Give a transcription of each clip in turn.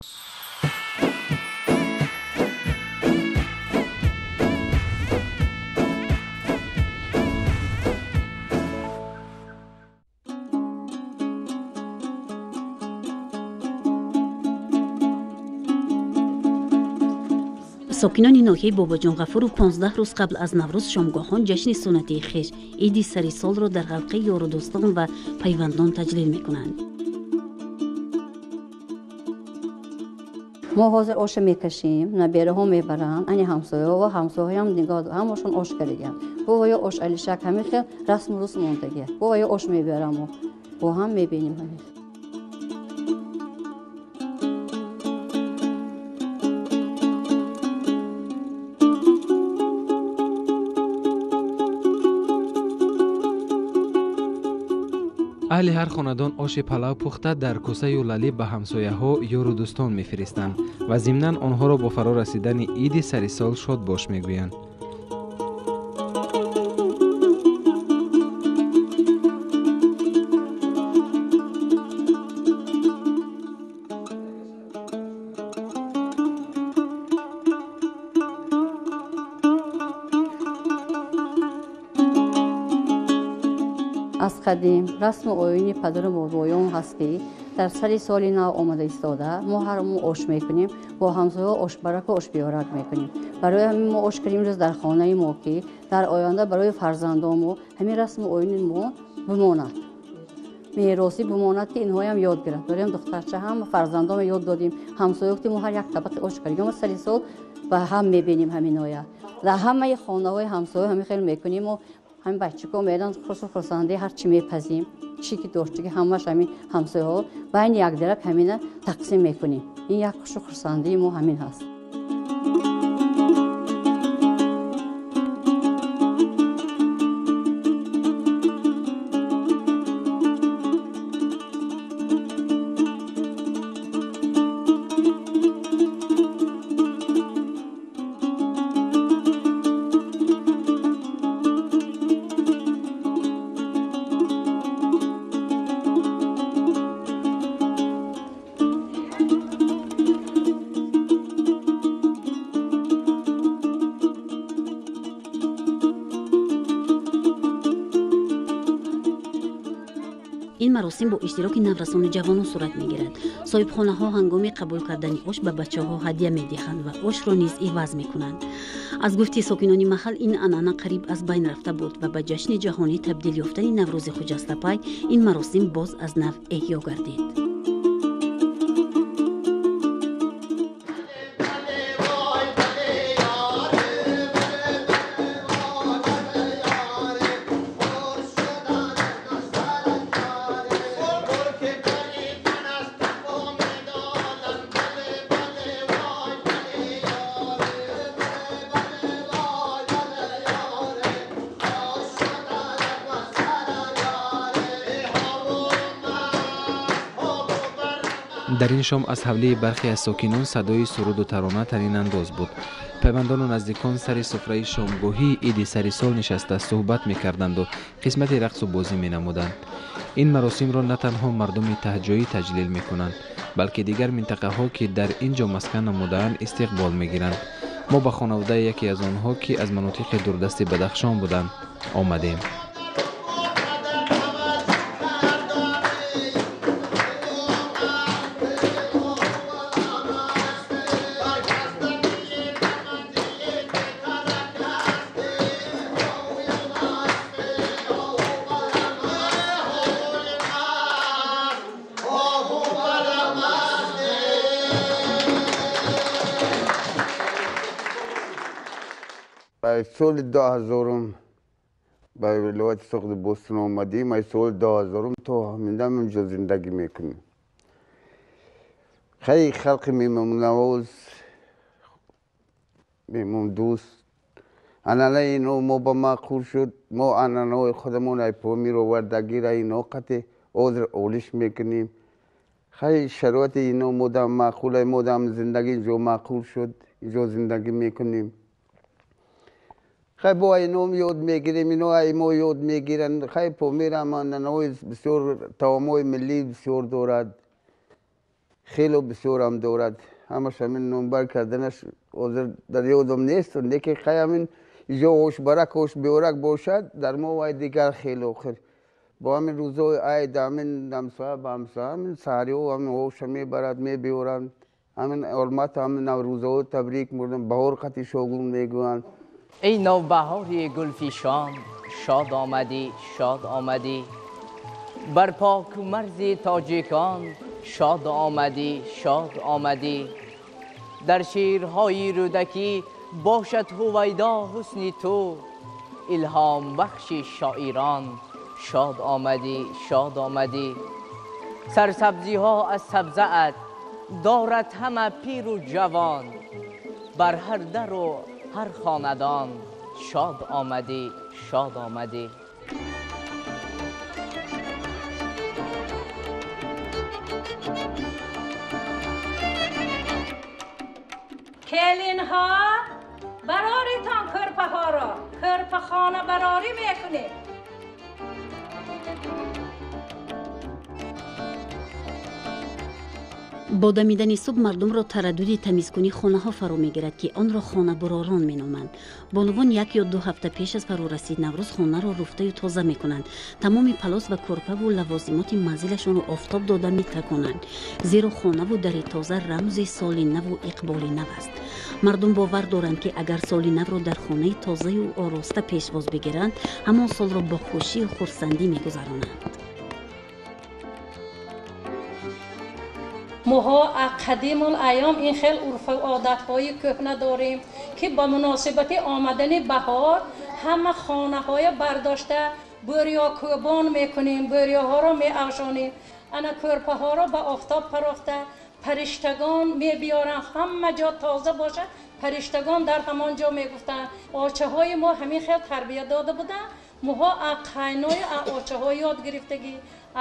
Сокинони ноҳияи Бобоҷон Ғафуров 15 рӯз қабл аз Наврӯз шомгоҳон ҷашни суннатии хеш, иди сари солро дар ғалқаи ёру дӯстон ва пайвандон таҷлил мекунанд. Мо ҳозир оша мекашем, набераҳо мебаранд, ани ҳамсояҳо ва ҳамсояҳоям нигоҳ, ҳамашон ош кардагианд. Бо ё ош алишак ҳамин хел расму русм мондагия. Бо ё ош мебарам мо. Бо ҳам мебинем ҳамин. Аҳли ҳар хонадон оши палав пухта дар кӯсаю лалӣ ба ҳамсояҳо, ёру дӯстон мефиристанд ва зимнан онҳоро бо фаро расидани иди сари сол шодбош мегӯянд. Аз қадим расму оини падару бобоён ҳаст, ки дар сари соли нав омада истода мо ҳар мо ош мекунем, бо ҳамсояҳо ошбараку ошбиёрак мекунем. Барои ҳамин мо ош кардем имрӯз дар хонаи мо, ки дар оянда барои фарзандон мо ҳамин расму оини мо бимонад, меросӣ бимонад, ки инҳоям ёд гиранд. Барои духтарча ҳам фарзандонро ёд додем, ҳамсоя гуфтем мо ҳар як табақи ош кардем, сари сол ба ҳам мебинем ҳаминоя. Дар ҳамаи хонаҳои ҳамсоя ҳамин хел мекунем. Мо ҳамин бачако меран хурсу хурсандӣ ҳар чӣ мепазим, чӣ ки доштаги ҳамаш ҳамин ҳамсояҳо байни якдирак ҳамина тақсим мекунем. Ин як хушу хурсандии мо ҳамин ҳаст. Ин маросим бо иштироки наврасону ҷавонон сурат мегирад. Соҳибхонаҳо ҳангоми қабул кардани ош ба бачаҳо ҳадя медиҳанд ва ошро низ иваз мекунанд. Аз гуфти сокинони маҳал, ин анъана қариб аз байн рафта буд ва ба ҷашни ҷаҳонӣ табдил ёфтани Наврӯзи хуҷастапай ин маросим боз аз нав эҳё гардид. Дар ин шом аз ҳавлии бархе аз сокинон садои суруду тарона танинандоз буд. Пайвандону наздикон сари суфраи шомгоҳии иди сари сол нишаста суҳбат мекарданду қисмати рақсу бозӣ менамуданд. Ин маросимро на танҳо мардуми таҳҷоӣ таҷлил мекунанд, балки дигар минтақаҳо, ки дар ин ҷо маскан намудаанд, истиқбол мегиранд. Мо ба хонаводаи яке аз онҳо, ки аз манотиқи дурдасти Бадахшон буданд, омадем. Соли 2000 ба вилояти Суғди Бостон омадем. Ай соли 2000 то ҳаминдам инҷо зиндагӣ мекунем. Хеле халқи меҳмоннавоз, меҳмондӯст. Анъанаи ино мо ба маъқул шуд. Мо анъанаҳои худамон ай Помир овардагира ино қати ҳозир олиш мекунем. Хеле шароити ино модам маъқул, модам зиндагӣ инҷо маъқул шуд, инҷо зиндагӣ мекунем. Хай бо ином ёд мегирем, ино ай мо ёд мегиранд. Хай Помир ҳам анъанаҳои бисёр, таомҳои миллӣ бисёр дорад. Хеле бисёр ҳам дорад. Ҳамаш ҳамин номбар карданаш ҳозир дар ёдам нест, лекин хай ҳамин иҷо ошбарак, ошбиёрак бошад, дар мо вай дигар хеле хел. Бо ҳамин рӯзҳои айд ҳамин ҳамсоя ба ҳамсоя ҳамин саҳриҳо ҳамин оша мебарад, мебиёранд. Ҳамин ҳурмат ҳамин наврӯзҳо табрик мурдам, баҳор қати шогун мегӯянд. Эй навбаҳори гулфишон, шод омадӣ, шод омадӣ. Бар пок марзи тоҷикон, шод омадӣ, шод омадӣ. Дар шеърҳои Рӯдакӣ бошад ҳувайдо ҳусни ту, илҳом бахши шоирон, шод омадӣ, шод омадӣ. Сарсабзиҳо аз сабзаат дорад ҳама пиру ҷавон, бар ҳар дару ҳар хонадон, шод омадӣ, шод омадӣ. Келинҳо бароритон кӯрпаҳоро, кӯрпахона барорӣ мекунем. Бо дамидани субҳ мардумро тараддуди тамизкунии хонаҳо фаро мегирад, ки онро хонабуророн меноманд. Бонувон як ё ду ҳафта пеш аз фарорасид Наврӯз хонаро руфтаю тоза мекунанд. Тамоми палос ва кӯрпаву лавозимоти манзилашонро офтоб дода метаконанд, зеро хонаву дари тоза рамзи соли наву иқболи нав аст. Мардум бовар доранд, ки агар соли навро дар хонаи тозаю ороста пешвоз бигиранд, ҳамон солро бо хушию хурсандӣ мегузаронанд. Моҳо аз қадимул-айём ин хел урфу одатҳои кӯҳна дорем, ки ба муносибати омадани баҳор ҳама хонаҳоя бардошта бӯрёкӯбон мекунем, бӯрёҳоро меафшонем, ана кӯрпаҳоро ба офтоб парохта париштагон мебиёранд, ҳама ҷо тоза бошад, париштагон дар ҳамон ҷо мегуфтанд. Очаҳои мо ҳамин хел тарбия дода буданд, моҳо аз қайною аз очаҳо ёд гирифтагӣ.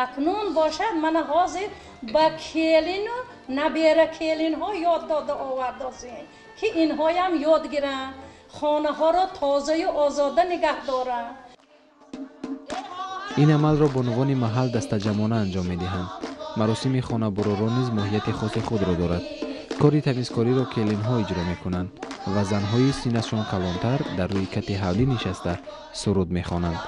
Акнун бошад мана ҳозир ба келину набера келинҳо ёд дода овардосем, ки инҳоям ёд гиранд, хонаҳоро тозаю озода нигаҳ доранд. Ин амалро бонувони маҳал дастаҷамъона анҷом медиҳанд. Маросими хонабуророн низ моҳияти хоси худро дорад. Кори тамизкориро келинҳо иҷро мекунанд ва занҳои синнашон калонтар дар рӯи кати ҳавлӣ нишаста суруд мехонанд.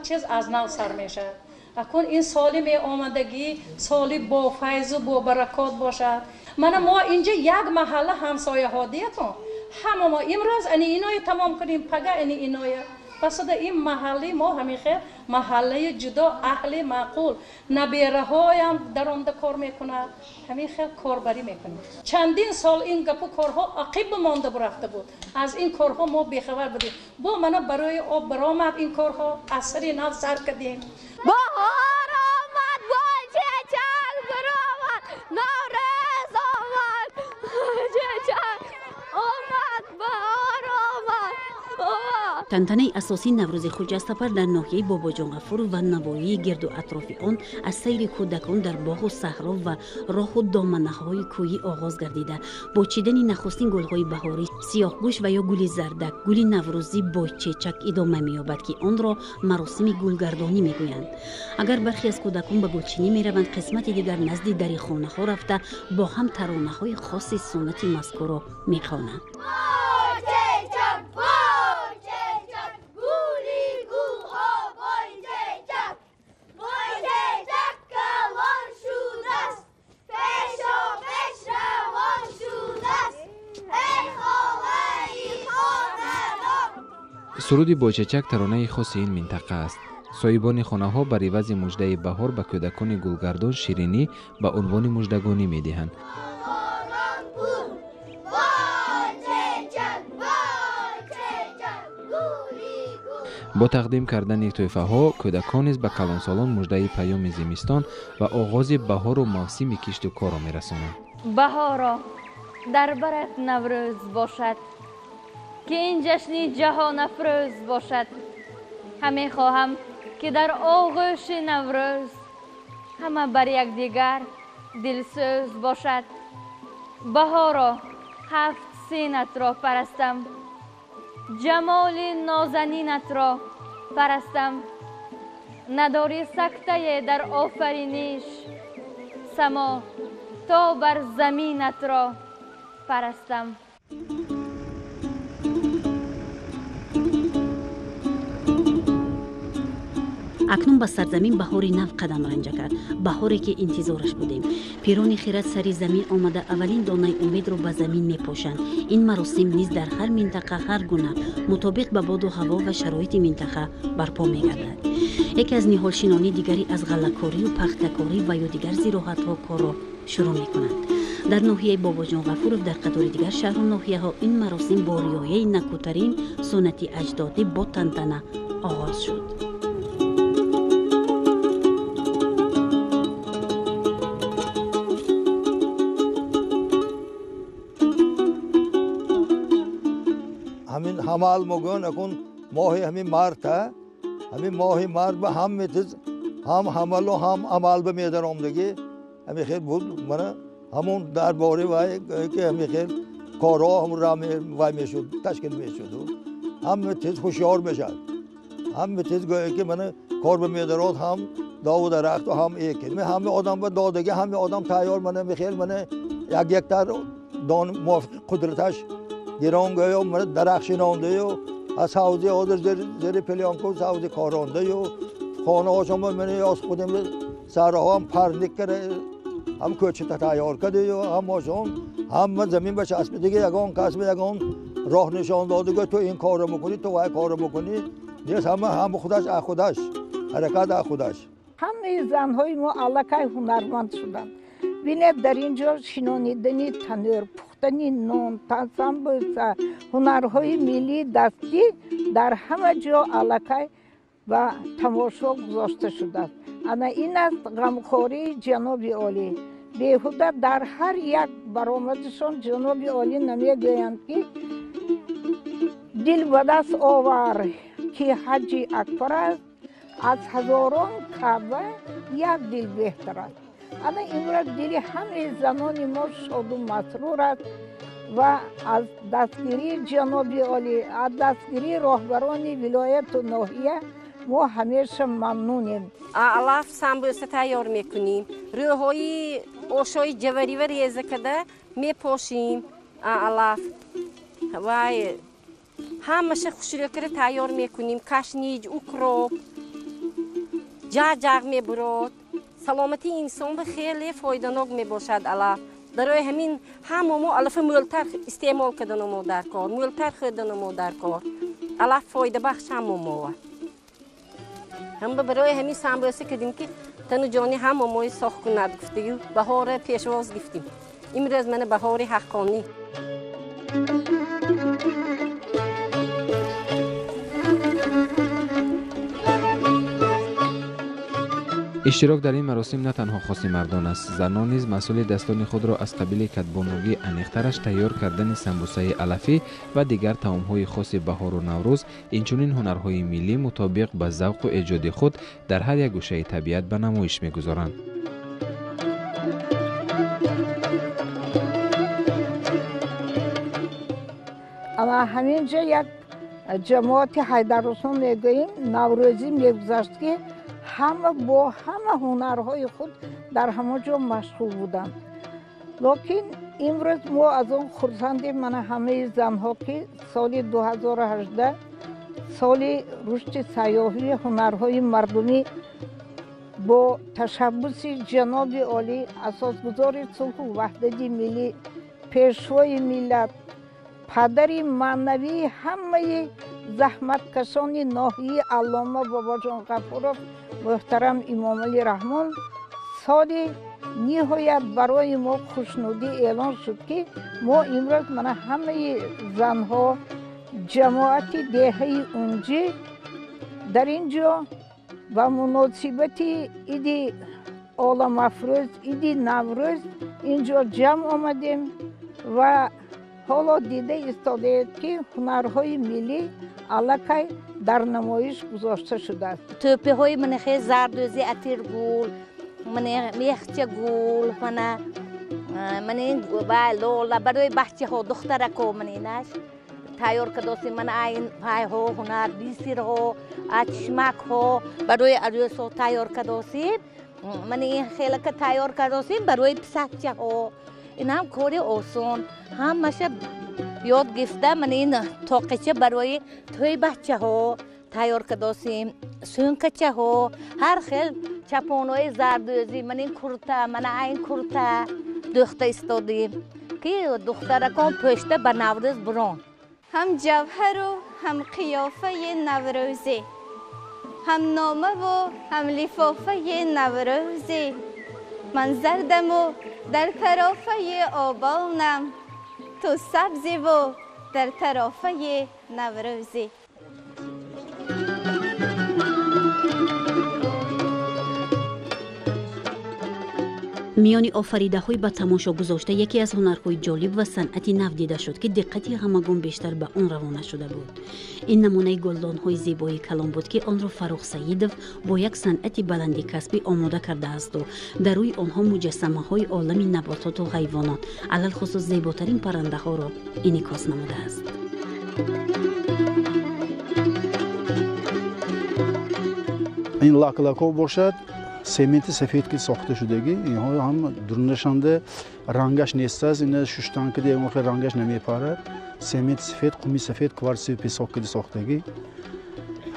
Чиз аз нав сар мешавад. Акун ин соли меомадагӣ соли бо файзу бо баракот бошад. Мана мо инҷа як маҳалла ҳамсояҳо диякун, ҳама мо имрӯз ани иное тамом кунем, пага ани иное. Пасода ин маҳалли мо ҳамин хел маҳаллаи ҷудо, аҳли маъқул, набераҳоям дар омда кор мекунад, ҳамин хел корбарӣ мекунем. Чандин сол ин гапу корҳо ақиб монда бурафта буд, аз ин корҳо мо бехабар будем. Бо мана барои об баромад ин корҳо аз сари нав сар кардем. Баҳор омад, бойчечак баромад, Наврӯз омад, чечак омад, баҳор омад. Тантанаи асосии Наврӯзи Хуҷастапар дар ноҳияи Бобоҷон Ғафуров ва навоии гирду атрофи он аз сайри кӯдакон дар боғу саҳро ва роҳу доманаҳои кӯҳӣ оғоз гардида, бо чидани нахустин гулҳои баҳорӣ сиёҳгӯш ва ё гули зардак, гули наврӯзӣ бойчечак идома меёбад, ки онро маросими гулгардонӣ мегӯянд. Агар бархе аз кӯдакон ба гулчинӣ мераванд, қисмати дигар назди дари хонаҳо рафта бо ҳам таронаҳои хоси суннати мазкурро мехонанд. Суруди Бойчечак таронаи хоси ин минтақа аст. Соҳибони хонаҳо бар ивази муждаи баҳор ба кӯдакони гулгардон ширинӣ ба унвони муждагонӣ медиҳанд. Бо тақдим кардани тӯҳфаҳо кӯдакон низ ба калонсолон муждаи паёми зимистон ва оғози баҳору мавсими кишту корро мерасонанд. Баҳоро дар барат Наврӯз бошад, ки ин ҷашни ҷаҳонафрӯз бошад. Ҳаме хоҳам, ки дар оғӯши Наврӯз ҳама бар якдигар дилсӯз бошад. Баҳоро ҳафт синатро парастам, ҷамоли нозанинатро парастам. Надорӣ сактае дар офариниш, само то бар заминатро парастам. Акнун ба сарзамин баҳори нав қадам ранҷа кард, баҳоре ки интизораш будем. Пирони хирад сари замин омада аввалин донаи умедро ба замин мепошанд. Ин маросим низ дар ҳар минтақа ҳар гуна мутобиқ ба боду ҳаво ва шароити минтақа барпо мегардад. Яке аз ниҳолшинонӣ, дигаре аз ғаллакорию пахтакорӣ ва ё дигар зироҳатҳо корро шурӯъ мекунанд. Дар ноҳияи Бобоҷон Ғафуров, дар қатори дигар шаҳру ноҳияҳо, ин маросим бо риояи накӯтарин суннати аҷдодӣ бо тантана оғоз шуд. Ҳамин ҳамал мегӯянд, акун моҳи ҳамин марта, ҳамин моҳи март ба ҳама чиз ҳам ҳамалу ҳам амал ба медаромдагӣ ҳамин хел буд. Мана ҳамон дар бораи вай ки ҳамин хел корҳо ҳам вай мешуд, ташкил мешуду ҳама чиз ҳушёр мешавад. Ҳама чиз гӯё ки мана кор ба медарод, ҳам дову дарахту ҳам экин ҳама одам ба додагӣ, ҳама одам тайёр, мана михел мана як гектар дон мувофиқи қудраташ гирон гӯё мана дарахт шинондаю, аз савзи ҳозир зери плёнку савзи корондаю, хонаҳошон мана ёз худем сараҳоам парник кара, ҳам кӯчата тайёр кардаю, ҳамашон ҳама замин ба часпидиги, ягон касби ягон роҳ нишон додига, ту ин корро мекунӣ, ту вай корро мекунӣ нест. Ҳама ҳама худаш аз худаш ҳаракат аз худаш. Ҳамаи занҳои мо аллакай ҳунарманд шуданд. Бинед, дар ин ҷо шинонидани танӯр, пухтани нон, самбуса, ҳунарҳои миллии дастӣ дар ҳама ҷо аллакай ба тамошо гузошта шудааст. Ана ин аст ғамхории ҷаноби олӣ. Беҳуда дар ҳар як баромадашон ҷаноби олӣ намегӯянд, ки дил ба даст овар, ки ҳаҷи акбар аст, аз ҳазорон Каъба як дил беҳтар аст. Ана имрӯз дили ҳамаи занони мо шоду масрур аст ва аз дастгирии ҷаноби олӣ, аз дастгирии роҳбарони вилояту ноҳия мо ҳамеша мамнунем. Алаф самбӯса тайёр мекунем, рӯҳои ошои ҷаварива реза карда мепошем. Алаф вай ҳамаша хушрӯ карда тайёр мекунем. Кашниҷ, укроп, ҷаҷақ мебурод. Саломатии инсон ба хеле фоиданок мебошад алаф. Барои ҳамин ҳама мо алафа мӯлтар истеъмол кардану мо дар кор, мӯлтар хӯрдану мо дар кор. Алаф фоидабахш ҳама моа. Ҳама барои ҳамин самбӯса кардем, ки тану ҷони ҳама мои сох кунад гуфтагӣ баҳора пешвоз гирифтем. Имрӯз мана баҳори ҳаққонӣ. Иштирок дар ин маросим на танҳо хоси мардон аст. Занон низ масъули дастони худро аз қабили кадбонугӣ, аниқтараш тайёр кардани самбусаи алафӣ ва дигар таомҳои хоси баҳору Наврӯз, инчунин ҳунарҳои миллӣ мутобиқ ба завқу эҷоди худ дар ҳар як гӯшаи табиат ба намоиш мегузоранд. Ана ҳамин ҷо як ҷамоати Ҳайдаррусон мегӯем, наврӯзӣ мегузашт, ки ҳама бо ҳама ҳунарҳои худ дар ҳамон ҷо машғул буданд. Лекин имрӯз мо аз он хурсандем, мана ҳамаи занҳо, ки соли 2018 соли рушди сайёҳии ҳунарҳои мардумӣ бо ташаббуси ҷаноби олӣ, асосгузори сулҳу ваҳдати миллӣ, пешвои миллат, падари маънавии ҳамаи Заҳматкашони ноҳияи Аллома Бобоҷон Ғафуров муҳтарам Имомалӣ Раҳмон соли ниҳоят барои мо хушнудӣ эълон шуд, ки мо имрӯз мана ҳамаи занҳо ҷамоати деҳаи Унҷӣ дар ин ҷо ба муносибати иди оламафрӯз, иди Наврӯз ин ҷо ҷамъ омадем ва ҳоло дида истодаед, ки ҳунарҳои миллӣ аллакай дар намоиш гузошта шудааст. Тӯпиҳои манахе зардӯзи, атиргул, мехча гул, мана мана ин лола барои бачаҳо, духтарако мана инаш тайёр кардосем. Мана айн пайҳо ҳунар, бисирҳо, чишмакҳо барои арӯсҳо тайёр кардосем. Мана ин хелака тайёр кардосем барои писакчаҳо. Ин ҳам кори осон, ҳамаша ёд гирифта. Мана ин тоқича барои тӯи бачаҳо тайёр кардосем, сӯнкачаҳо, ҳар хел чапонҳои зардӯзӣ, мана ин курта, мана айн курта дӯхта истодем, ки духтаракон пӯшта ба Наврӯз бурон. Ҳам ҷавҳару ҳам қиёфаи наврӯзӣ, ҳам номаву ҳам лифофаи наврӯзӣ, ман зардаму дар тарофаи обонам, ту сабзиву дар тарофаи наврӯзӣ. Миёни офаридаҳои ба тамошо гузошта яке аз ҳунарҳои ҷолиб ва санъати нав дида шуд, ки диққати ҳамагон бештар ба он равона шуда буд. Ин намунаи гулдонҳои зебои калон буд, ки онро Фаррух Саидов бо як санъати баланди касбӣ омода кардаасту дар рӯи онҳо муҷассамаҳои олами набототу ҳайвонот, алалхусус зеботарин паррандаҳоро инъикос намудааст. Ин лаклакҳо бошад, сементи сафед ки сохта шудагӣ. Инҳо ҳам дурунашанда рангаш нест аст. Ина шуштан кида ягон хел рангаш намепарад. Сементи сафед, қуми сафед, кварци песок кида сохтагӣ.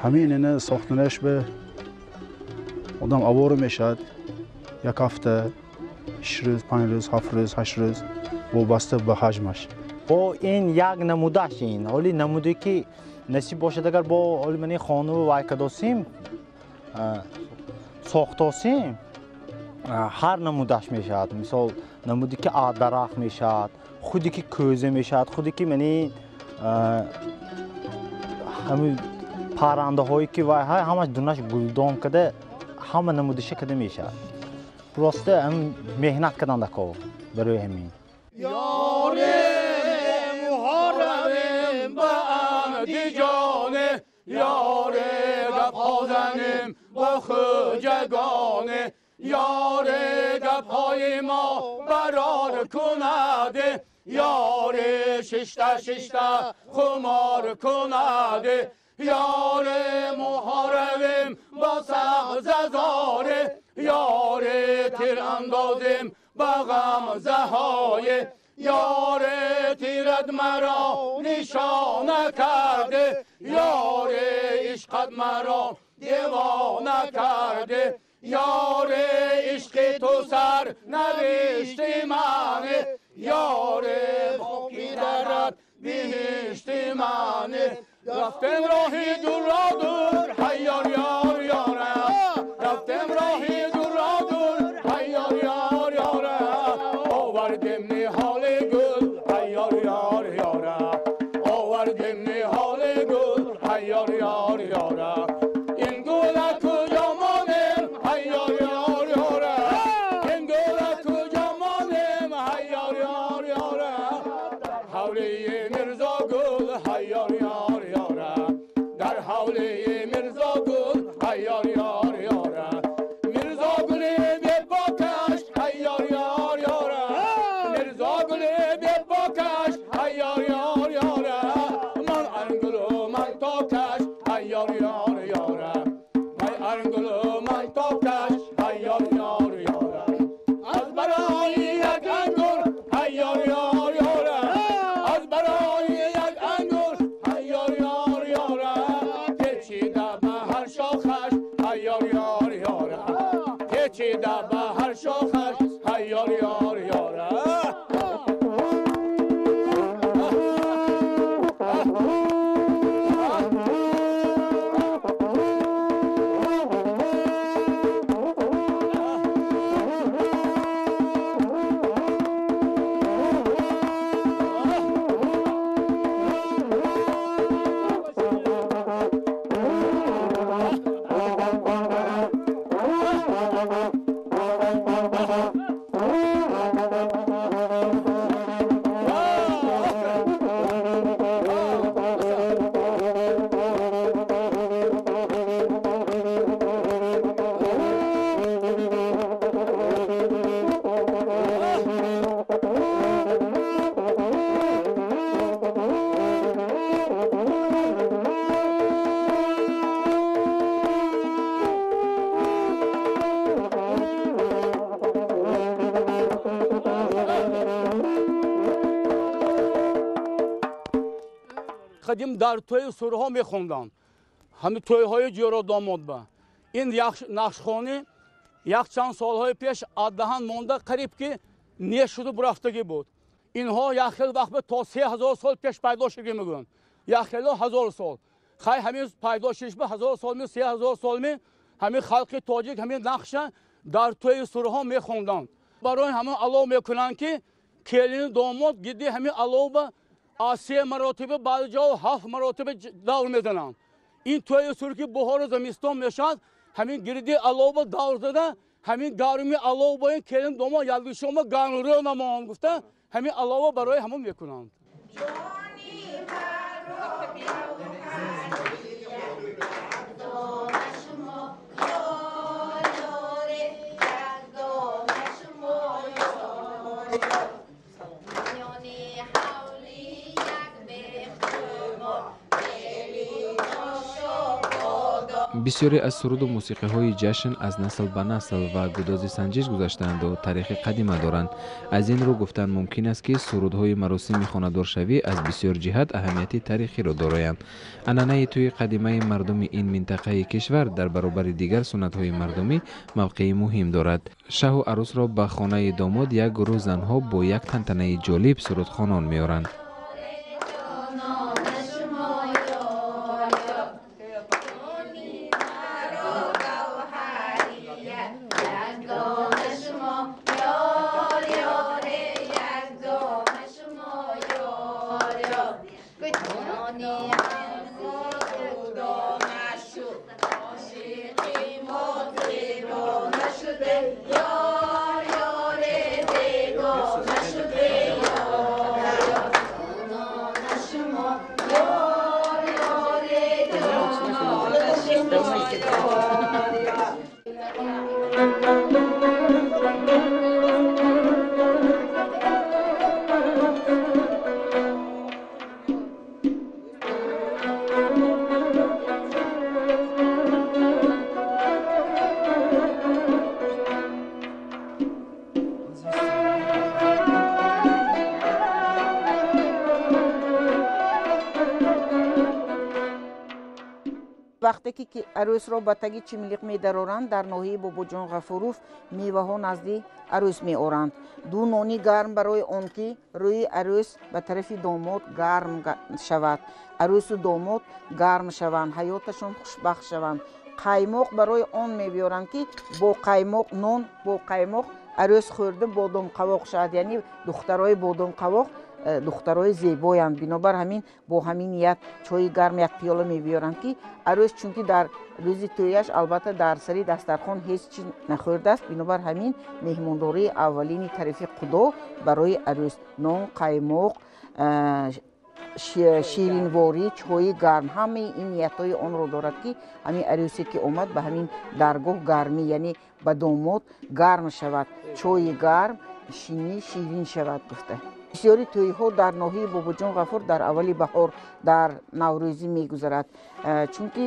Ҳамин ина сохтанаш ба одам авора мешавад. Як ҳафта, 6 рӯз, 5 рӯз, 7 рӯз, 8 рӯз, вобаста ба ҳаҷмаш. Бо ин як намудаш, ин ҳоли намуде ки насиб бошад, агар бо ҳоли мани хонаву вай кадосим, сохтосем, ҳар намудаш мешавад. Мисол, намуде ки дарахт мешавад, худе ки кӯза мешавад, худе ки мани ҳамин паррандаҳое ки вай ҳамаш дунаш гулдон када, ҳама намудаша када мешавад. Просто меҳнат кардан дако барои ҳамин. Ёре муҳоравем ба Андиҷоне, ёре гапҳо бо хуҷагоне, ёре гапҳои мо барор кунаде, ёре шишта шишта хумор кунаде, ёре муҳоравем бо сабзазоре, ёре тир андозем ба ғамзаҳое, ёре тират маро нишона карде, ёре ишқат маро девона карде, ёре ишқи ту сар навишти мане, ёре хоки дарат биҳишти мане. Рафтем роҳи дурро дур, ҳайёр ёр ёра, рафтем роҳи дурро дур, ҳайёр ёр ёра, овардем ниҳоли гул, ҳайёр ёр ёра, овардем ниҳоли гул, ҳайёр ёр ёра. Ин гула куҷо монем, ҳайёр ёр ёра, ин гула куҷо монем, ҳайёр ёр ёра, дар ҳавлии Мирзогул, ҳайёр ёр ёра, дар ҳавлии Мирзогул, ҳайёр ёр ёра, Мирзогули бебокаш, ҳайёр ёр ёра, Мирзогули бебокаш, ҳайёр ёр ёра, ман ангулу ман токаш, ҳайёр ёр ёра, ман ангулу ман токаш, ҳайёр ёр ёра, аз барои як ангур, ҳайёр ёр ёра, аз барои як ангур, ҳайёр ёр ёра, печида ба ҳар шохаш, ҳайёр ёр ёра, печида ба ҳар шохаш, ҳайёр ёр ёра. қадим дар тӯи сурҳо мехонданд, ҳамин тӯйҳои ҷӯро домод ба. Ин нақшхонӣ якчанд солҳои пеш аз даҳан монда қариб ки нешуду бурафтагӣ буд. Инҳо як хел вақт то 3000 сол пеш пайдо шудагӣ мегӯянд, як хело 1000 сол. Хай ҳамин пайдо шудиш ба 1000 солми, 3000 солми ҳамин халқи тоҷик ҳамин нақша дар тӯи сурҳо мехонданд. Барои ҳамон алов мекунанд ки келини домод гиди ҳамин алов ба аз 3 маротиба, баъзе ҷо 7 маротиба давр мезананд. Ин тӯи сур ки баҳору зимистон мешавад, ҳамин гирди алов ба давр зада, ҳамин гарми алов бо ин келин домод ялдишома гармрӯ намон гуфта, ҳамин алова барои ҳамон мекунанд. Бисёре аз суруду мусиқиҳои ҷашн аз насл ба насл ва гудози санҷиш гузаштаанду таърихи қадима доранд. Аз ин рӯ гуфтан мумкин аст, ки сурудҳои маросими хонадоршавӣ аз бисёр ҷиҳат аҳамияти таърихиро дороянд. Анъанаи тӯи қадимаи мардуми ин минтақаи кишвар дар баробари дигар суннатҳои мардумӣ мавқеи муҳим дорад. Шаҳу арӯсро ба хонаи домод як гурӯҳ занҳо бо як тантанаи ҷолиб сурудхонон меоранд. Вақте ки арӯсро ба таги чимлиқ медароранд, дар ноҳияи Бобоҷон Ғафуров меваҳо назди арӯс меоранд. Ду нони гарм барои он ки рӯи арӯс ба тарафи домод гарм шавад, арӯсу домод гарм шаванд, ҳаёташон хушбахт шаванд. Қаймоқ барои он мебиёранд, ки бо қаймоқ нон, бо қаймоқ арӯс хӯрда бодомқавоқ шавад, яъне духтарои бодомқавоқ духтарои зебоянд. Бинобар ҳамин бо ҳамин ният чойи гарм як пиёла мебиёранд, ки арӯс чунки дар рӯзи тӯяш албатта дар сари дастархон ҳеҷ чиз нахӯрдааст, бинобар ҳамин меҳмондории аввалини тарафи худо барои арӯс нон, қаймоқ, ширинворӣ, чойи гарм, ҳамаи ин ниятҳои онро дорад, ки ҳамин арӯсе ки омад ба ҳамин даргоҳ гармӣ, яъне ба домод гарм шавад, чойи гарм, шинӣ ширин шавад гуфта. Бисёри тӯйҳо дар ноҳияи Бобоҷон Ғафур дар аввали баҳор, дар наврӯзӣ мегузарад, чунки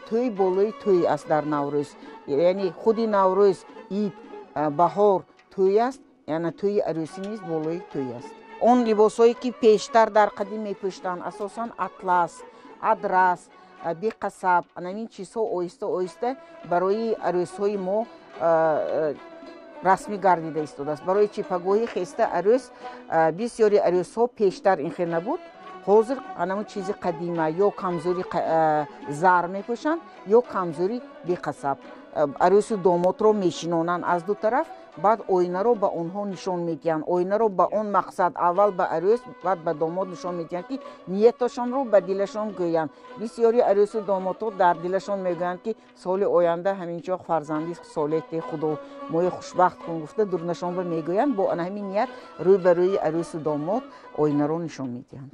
тӯй болои тӯй аст дар наврӯз, яъне худи наврӯз, ид, баҳор тӯй аст, яъне тӯйи арӯсӣ низ болои тӯй аст. Он либосҳое ки пештар дар қадим мепӯштанд, асосан атлас, адрас, беқасаб, анамин чизҳо оҳиста оҳиста барои арӯсҳои мо расмӣ гардида истодааст. Барои чи пагоҳи хеста арӯс, бисёри арӯсҳо пештар ин хел набуд, ҳозир анамун чизи қадима ё камзури зар мепӯшанд, ё камзури беқасаб. Арӯсу домотро мешинонанд аз ду тараф, баъд оинаро ба онҳо нишон медиҳанд. Оинаро ба он мақсад аввал ба арӯс, баъд ба домод нишон медиҳанд, ки нияташонро ба дилашон гӯянд. Бисёри арӯсу домотҳо дар дилашон мегӯянд, ки соли оянда ҳамин чоқ фарзанди солеҳи худо мои хушбахт кун гуфта дурнашон ба мегӯянд. Бо ана ҳамин ният рӯй ба рӯи арӯсу домод оинаро нишон медиҳанд.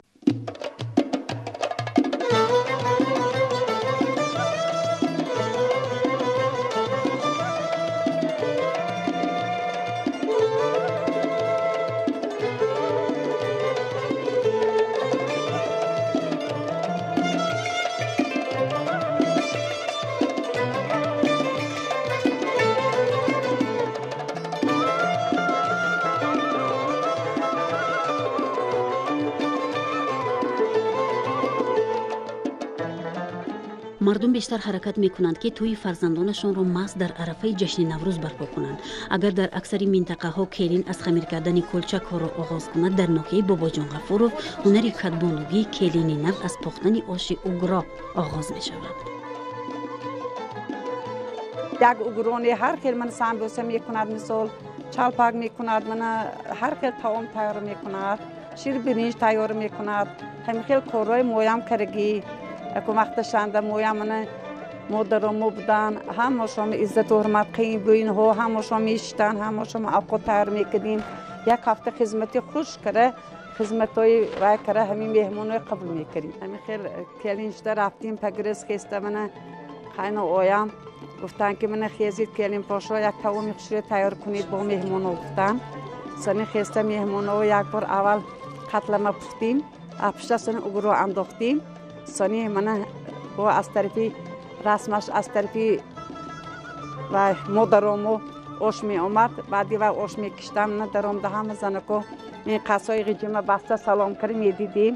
Мардум бештар ҳаракат мекунанд, ки тӯи фарзандонашонро маҳз дар арафаи ҷашни Наврӯз барпо кунанд. Агар дар аксари минтақаҳо келин аз хамир кардани кулча корро оғоз кунад, дар ноҳияи Бобоҷон Ғафуров ҳунари кадбонугии келини нав аз пухтани оши угро оғоз мешавад. Як угрони ҳар хел ман самбуса мекунад, мисол чалпак мекунад, мана ҳар хел таом тайёр мекунад, ширбиринҷ тайёр мекунад. Ҳамин хел корҳои моям карагӣ. Яку вақташанда моям мана модаромо будан, ҳамашон иззату ҳурмат қиин бӯинҳо, ҳамашон мешиштан, ҳамашон авқот тайёр мекардем. Як ҳафта хизмати хуш кара, хизматҳои вай кара, ҳамин меҳмонҳои қабул мекардем. Ҳамин хел келин шуда рафтем, пагрез хеста мана қайно оям гуфтанд, ки мана хезид келин пошо, як таоми хушро тайёр кунед бо меҳмонҳо гуфтанд. Сани хеста меҳмонҳо як бор аввал қатлама пухтем, пушта сани угро андохтем. Сони мана бо аз тарафи расмаш, аз тарафи вай модарому ош меомад, баъди вай ош мекиштам, мана даромда ҳама занако ин қасои ғиҷима баста салом кара медидем.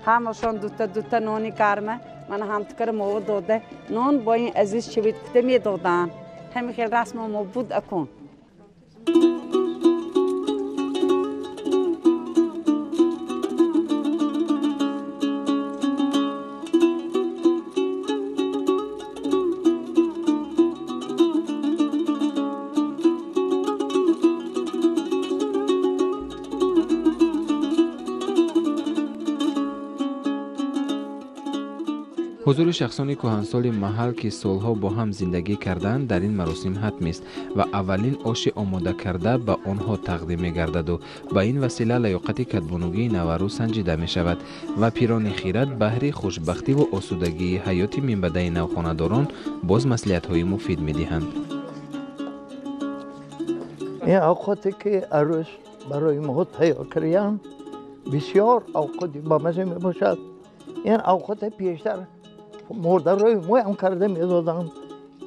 Ҳамашон дута дута нони гарма мана ҳамтукара мова дода, нон бо ин азиз шавид кута медоданд. Ҳамин хел расмо мо буд акун. Ҳузури шахсони кӯҳансоли маҳал, ки солҳо бо ҳам зиндагӣ карданд, дар ин маросим ҳатмист ва аввалин оши омодакарда ба онҳо тақдим мегардаду ба ин васила лаёқати кадбонугии наварӯз санҷида мешавад ва пирони хират баҳри хушбахтиву осудагии ҳаёти минбаъдаи навхонадорон боз маслиҳатҳои муфид медиҳанд. Ин авқоте ки арӯс барои мо тайёр карданд, бисёр авқоти бамаза мебошад. Ин авқоте пештар модарои моям карда медоданд.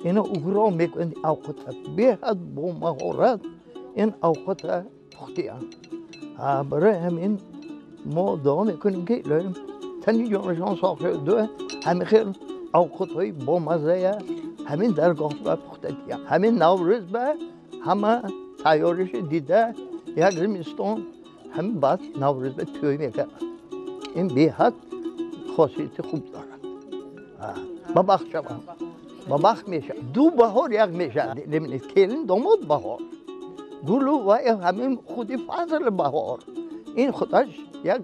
Ина угро мекунанд авқота, беҳад бо маҳорат ин авқота пухтиянд. Барои ҳамин мо дуо мекунем, ки илоҳим тани ҷонашон соғ шавад, ҳамин хел авқотҳои бомаззая ҳамин даргоҳ ба пухта диҳанд. Ҳамин Наврӯз ба ҳама тайёриши дида як зимистон ҳамин баъд Наврӯз ба тӯй мекарданд. Ин беҳад хосияти хуб дорад. Ба бахт шаванд, ба бахт мешавад. Ду баҳор як мешавад, келин домод баҳор, гулу ва ҳамин худи фазли баҳор. Ин худаш як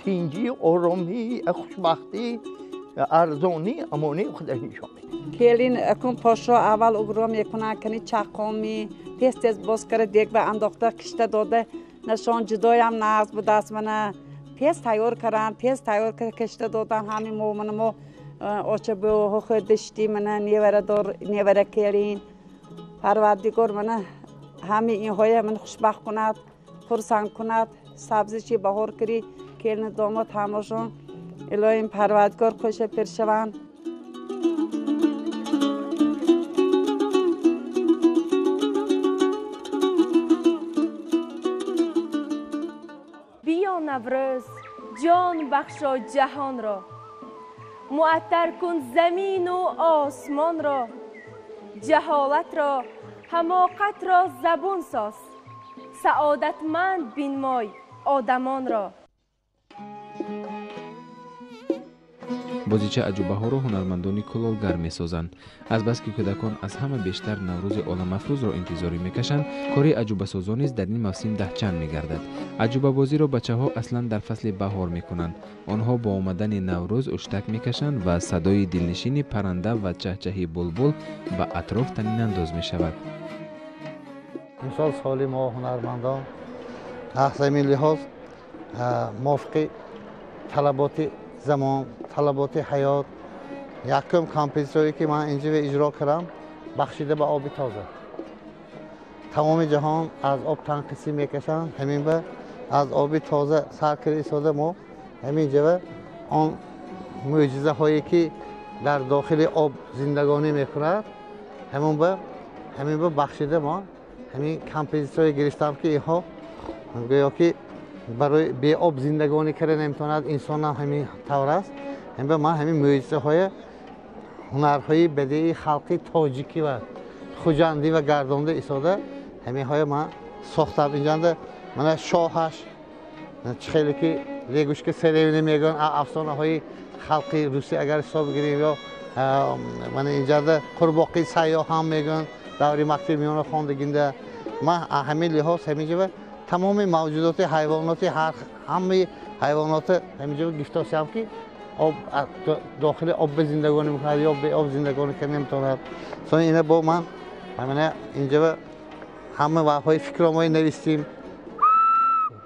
тинҷӣ, оромӣ, хушбахтӣ, арзонӣ, амонӣ худаш нишон медиҳад. Келин акун пошо аввал угро мекунанд, кани чаққоми тез тез боз кара дег ба андохта кишта дода, нашон ҷудоям нағз будааст, мана тез тайёр каранд, тез тайёр кишта додан. Ҳамин мо мана мо оча бӯҳо хӯрда шидем, мана неварадор, невара келин Парвардигор мана ҳамаи инҳоя мана хушбахт кунад, хурсанд кунад. Сабзиши баҳор кири келину домод ҳамашон илоҳим Парвардигор хӯша пир шаванд. Биё Наврӯз, ҷон бахшо ҷаҳонро, муаттар кун замину осмонро, ҷаҳолатро, ҳамоқатро забун соз, саодатманд бинмой одамонро. Бозича аҷубаҳоро ҳунармандони кулолгар месозанд. Азбаски кӯдакон аз ҳама бештар Наврӯзи оламафрӯзро интизорӣ мекашанд, кори аҷубасозон низ дар ин мавсим даҳчанд мегардад. Аҷубабозиро бачаҳо аслан дар фасли баҳор мекунанд. Онҳо бо омадани Наврӯз уштак мекашанд ва садои дилнишини парранда ва чаҳчаҳи булбул ба атроф танинандоз мешавад. Имсол соли мо ҳунармандон аз ҳамин лиҳоз мувофиқи талаботи замон, талаботи ҳаёт, якум композитсияе ки ман инҷо иҷро кардам, бахшида ба оби тоза. Тамоми ҷаҳон аз об танқисӣ мекашанд, ҳамин ба аз оби тоза сар карда истода мо ҳамин ҷава он мӯъҷизаҳое ки дар дохили об зиндагонӣ мекунад, ҳамин ба бахшида мо ҳамин композитсияе гирифтам, ки инҳо гӯё ки барои беоб зиндагонӣ карда наметавонад, инсон ҳам ҳамин тавр аст. Ҳамин ман ҳамин мӯъҷизаҳоя ҳунарҳои бадеии халқи тоҷикӣ ва хуҷандӣ ва гардонда истода ҳаминҳоя ман сохтам. Инҷанда мана шоҳаш чӣ хеле ки лягушка царевна мегӯянд, афсонаҳои халқи русӣ агар ҳисоб гирем, ё мана инҷанда қурбоқи сайёҳ ҳам мегӯянд, даври мактаби миёна хондагинда. Ман ҳамин лиҳоз ҳаминҷа тамоми мавҷудоти ҳайвоноти, ҳамаи ҳайвоноти ҳаминҷа гифтосиям ки об дохили об ба зиндагонӣ мекунад ё бе об зиндагонӣ карда наметавонад. Сони ина бо ман ҳамина инҷа ҳама ваҳҳои фикромои навистем,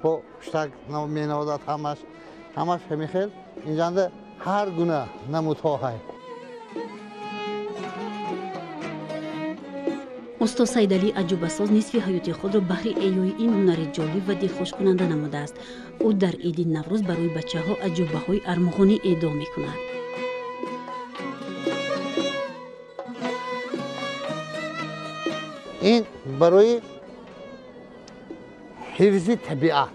бо пуштак менавозад ҳамаш, ҳамаш ҳамин хел инҷанда ҳар гуна намудҳо ҳай. Усто Сайдалӣ аҷубасоз нисфи ҳаёти худро баҳри эҳёи ин ҳунари ҷолиб ва дилхушкунанда намудааст. Ӯ дар иди Наврӯз барои бачаҳо аҷубаҳои армуғонӣ эдо мекунад. Ин барои ҳифзи табиат,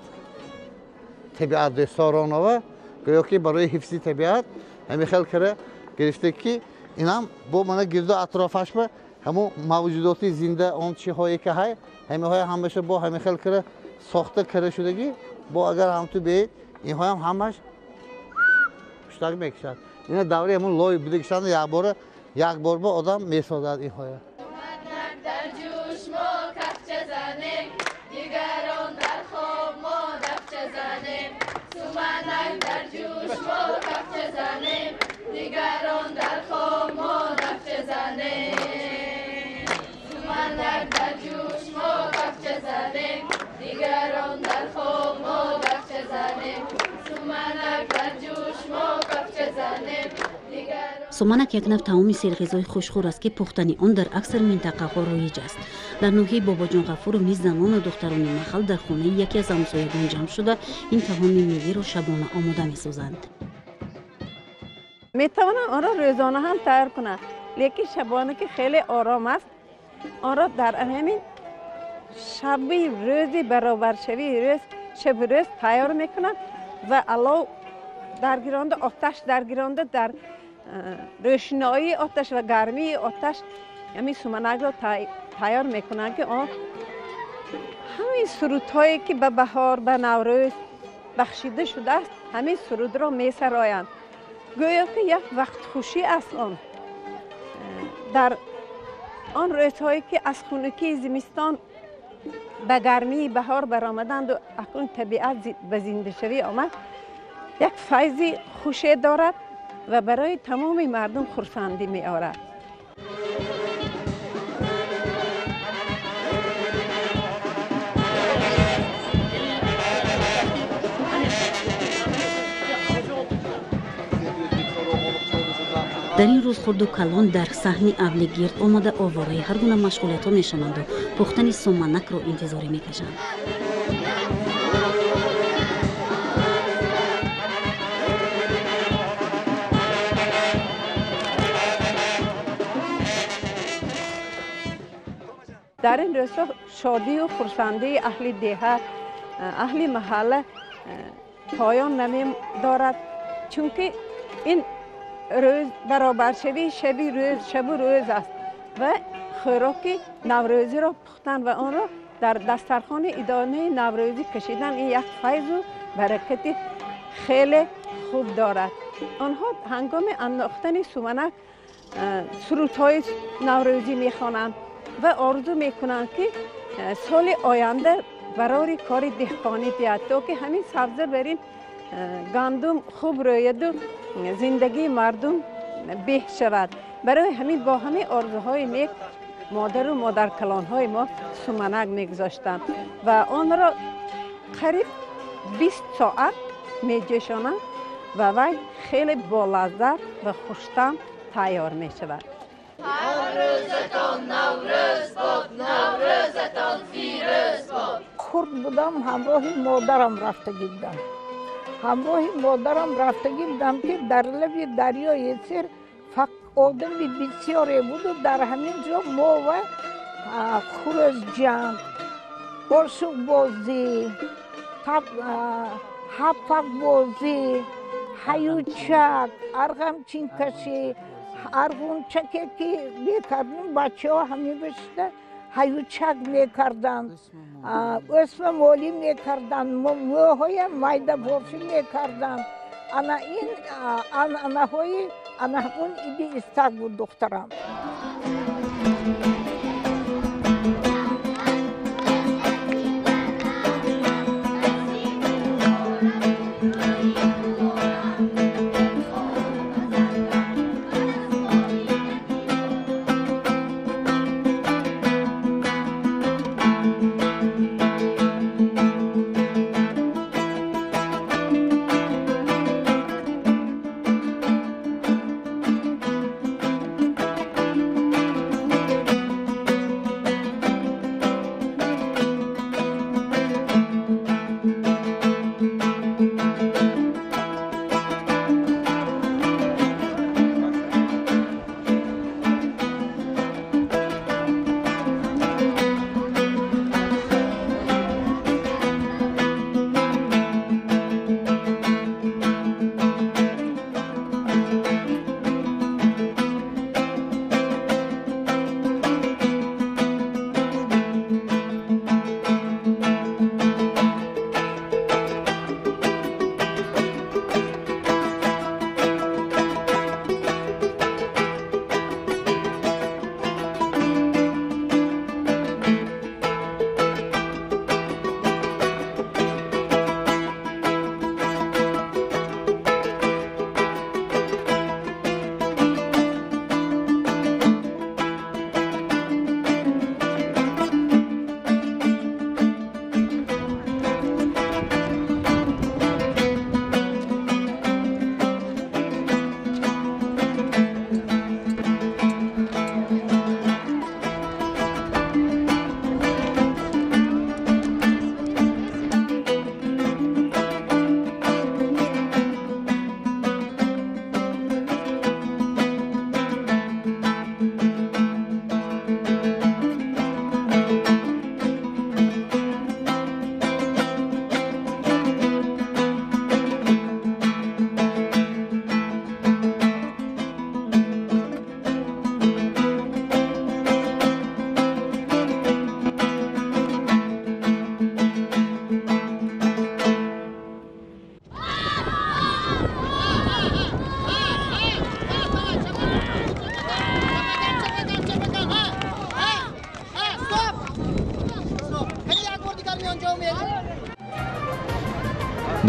табиат дӯстдоронова гӯё ки барои ҳифзи табиат ҳамин хел кара гирифта ки инам бо мана гирду атрофаш ба ҳамун мавҷудоти зинда, он чиҳое ки ҳай, ҳаминҳоя ҳамаша бо ҳамин хел кара сохта кара шудагӣ, бо агар ҳамту биед инҳоям ҳамаш пуштак мекушад. Ина даври ҳамун лой будагишанда якбора як бор бо одам месозад инҳоя. Суманак як нав таоми серғизои хушхӯр аст, ки пухтани он дар аксар минтақаҳо роиҷ аст. Дар ноҳияи Бобоҷон Ғафуров низ занону духтарони маҳал дар хонаи яке аз ҳамсоягон ҷамъ шуда ин таоми миллиро шабона омода месозанд. Метавонам онро рӯзона ҳам тайёр кунам, лекин шабона ки хеле ором аст, онро дар ҳамин шаби рӯзи баробаршавии рӯз, шаби рӯз тайёр мекунам ва алов даргиронда, оташ даргиронда, дар рӯшноии оташ ва гармии оташ ҳамин суманакро тайёр мекунанд, ки он ҳамин сурудҳое ки ба баҳор, ба Наврӯз бахшида шудааст, ҳамин сурудро месароянд. Гӯё ки як вақтхушӣ аст он. Дар он рӯзҳое ки аз хунукии зимистон ба гармии баҳор баромаданду акнун табиат ба зиндашавӣ омад, як файзи хуше дорад ва барои тамоми мардум хурсандӣ меорад. Дар ин рӯз хурду калон дар саҳни авли гирд омада овораи ҳар гуна машғулиятҳо мешаванду пухтани суманакро интизорӣ мекашанд. Дар ин рӯзҳо шодию хурсандии аҳли деҳа, аҳли маҳалла поён намедорад, чунки ин рӯз баробаршавии шаби рӯз, шабу рӯз аст ва хӯроки наврӯзиро пухтан ва онро дар дастархони идонаи наврӯзӣ кашидан ин як файзу баракати хеле хуб дорад. Онҳо ҳангоми андохтани суманак сурудҳои наврӯзӣ мехонанд ва орзу мекунанд, ки соли оянда барори кори деҳқонӣ диҳад, то ки ҳамин сабза бар ин гандум хуб рӯяду зиндагии мардум беҳ шавад. Барои ҳамин бо ҳамин орзуҳои нек модару модаркалонҳои мо суманак мегузоштанд ва онро қариб 20 соат меҷӯшонанд ва вай хеле болаззат ва хуштаъм тайёр мешавад. Наврӯзатон Наврӯз бод, Наврӯзатон фирӯз бод. Хурд будам, ҳамроҳи модарам рафтагӣ будам. Ҳамроҳи модарам рафтагӣ будам, ки дар лаби дарёи Сир одами бисёре буду дар ҳамин ҷо мо ва хурӯзҷанг, ошуқбозӣ, ҳаппакбозӣ, ҳаючак, арғамчинкашӣ, Арғунчаке ки мекардем, бачаҳо ҳамин бишта ҳаючак мекарданд, ӯсмамолӣ мекарданд, мӯҳоя майдабофӣ мекарданд. Ана ин анъанаҳои ана он иди истак буд, духтарам.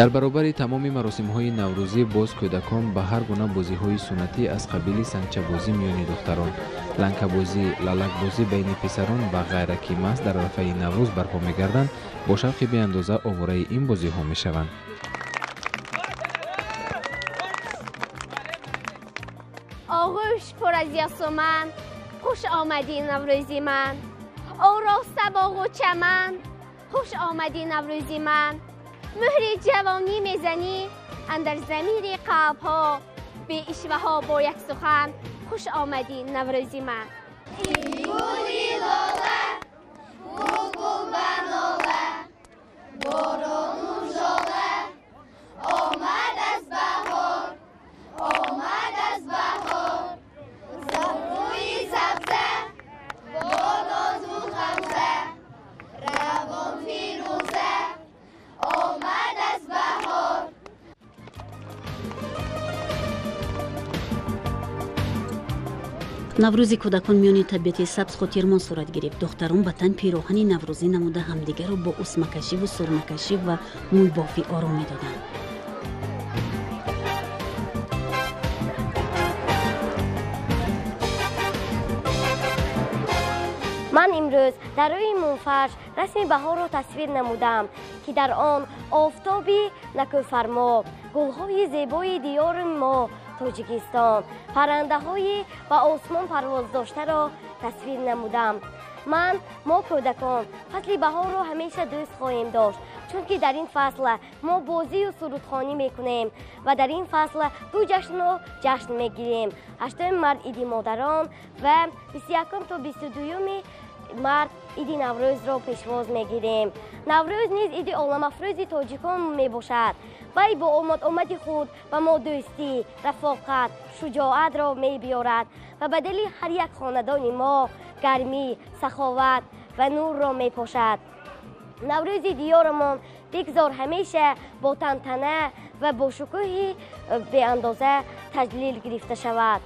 Дар баробари тамоми маросимҳои наврӯзӣ боз кӯдакон ба ҳар гуна бозиҳои суннатӣ аз қабили сангчабозӣ миёни духтарон, ланкабозӣ, лалакбозӣ байни писарон ва ғайра, ки маҳз дар арафаи Наврӯз барпо мегарданд, бо шавқи беандоза овораи ин бозиҳо мешаванд. Оғӯш пур аз ясуман, хуш омадӣ Наврӯзи ман, ороста боғу чаман, хуш омадӣ Наврӯзи ман. Муҳри ҷавонӣ мезанӣ андар замири қалбҳо, беишваҳо бо як сухан, хуш омадӣ Наврӯзи ман. Гули лола, булбул ба нола, борону жола, омад аз баҳор, омад аз баҳор, рӯи сабза бо нозу ғамза, равон фирӯза, омад аз баҳор. Наврӯзи кӯдакон миёни табиати сабз хотирмон сурат гирифт. Духтарон ба тан пироҳани наврӯзӣ намуда ҳамдигарро бо усмакашиву сурмакашӣ ва мӯйбофӣ ором медоданд. Ман имрӯз дар рӯи мунфарш расми баҳорро тасвир намудам, ки дар он офтоби накӯфармо, гулҳои зебои диёри мо Тоҷикистон, паррандаҳои ба осмон парвоз доштаро тасвир намудам. Ман, мо кӯдакон, фасли баҳорро ҳамеша дӯст хоҳем дошт, чунки дар ин фасл мо бозию сурудхонӣ мекунем ва дар ин фасл ду ҷашнро ҷашн мегирем: 8 март иди модарон ва 21 то 22 март иди Наврӯзро пешвоз мегирем. Наврӯз низ иди оламафрӯзи тоҷикон мебошад. Вай бо омад-омади худ ба мо дӯстӣ, рафоқат, шуҷоатро мебиёрад ва ба дили ҳар як хонадони мо гармӣ, саховат ва нурро мепошад. Наврӯзи диёрамон бигзор ҳамеша бо тантана ва бо шукӯҳи беандоза таҷлил гирифта шавад.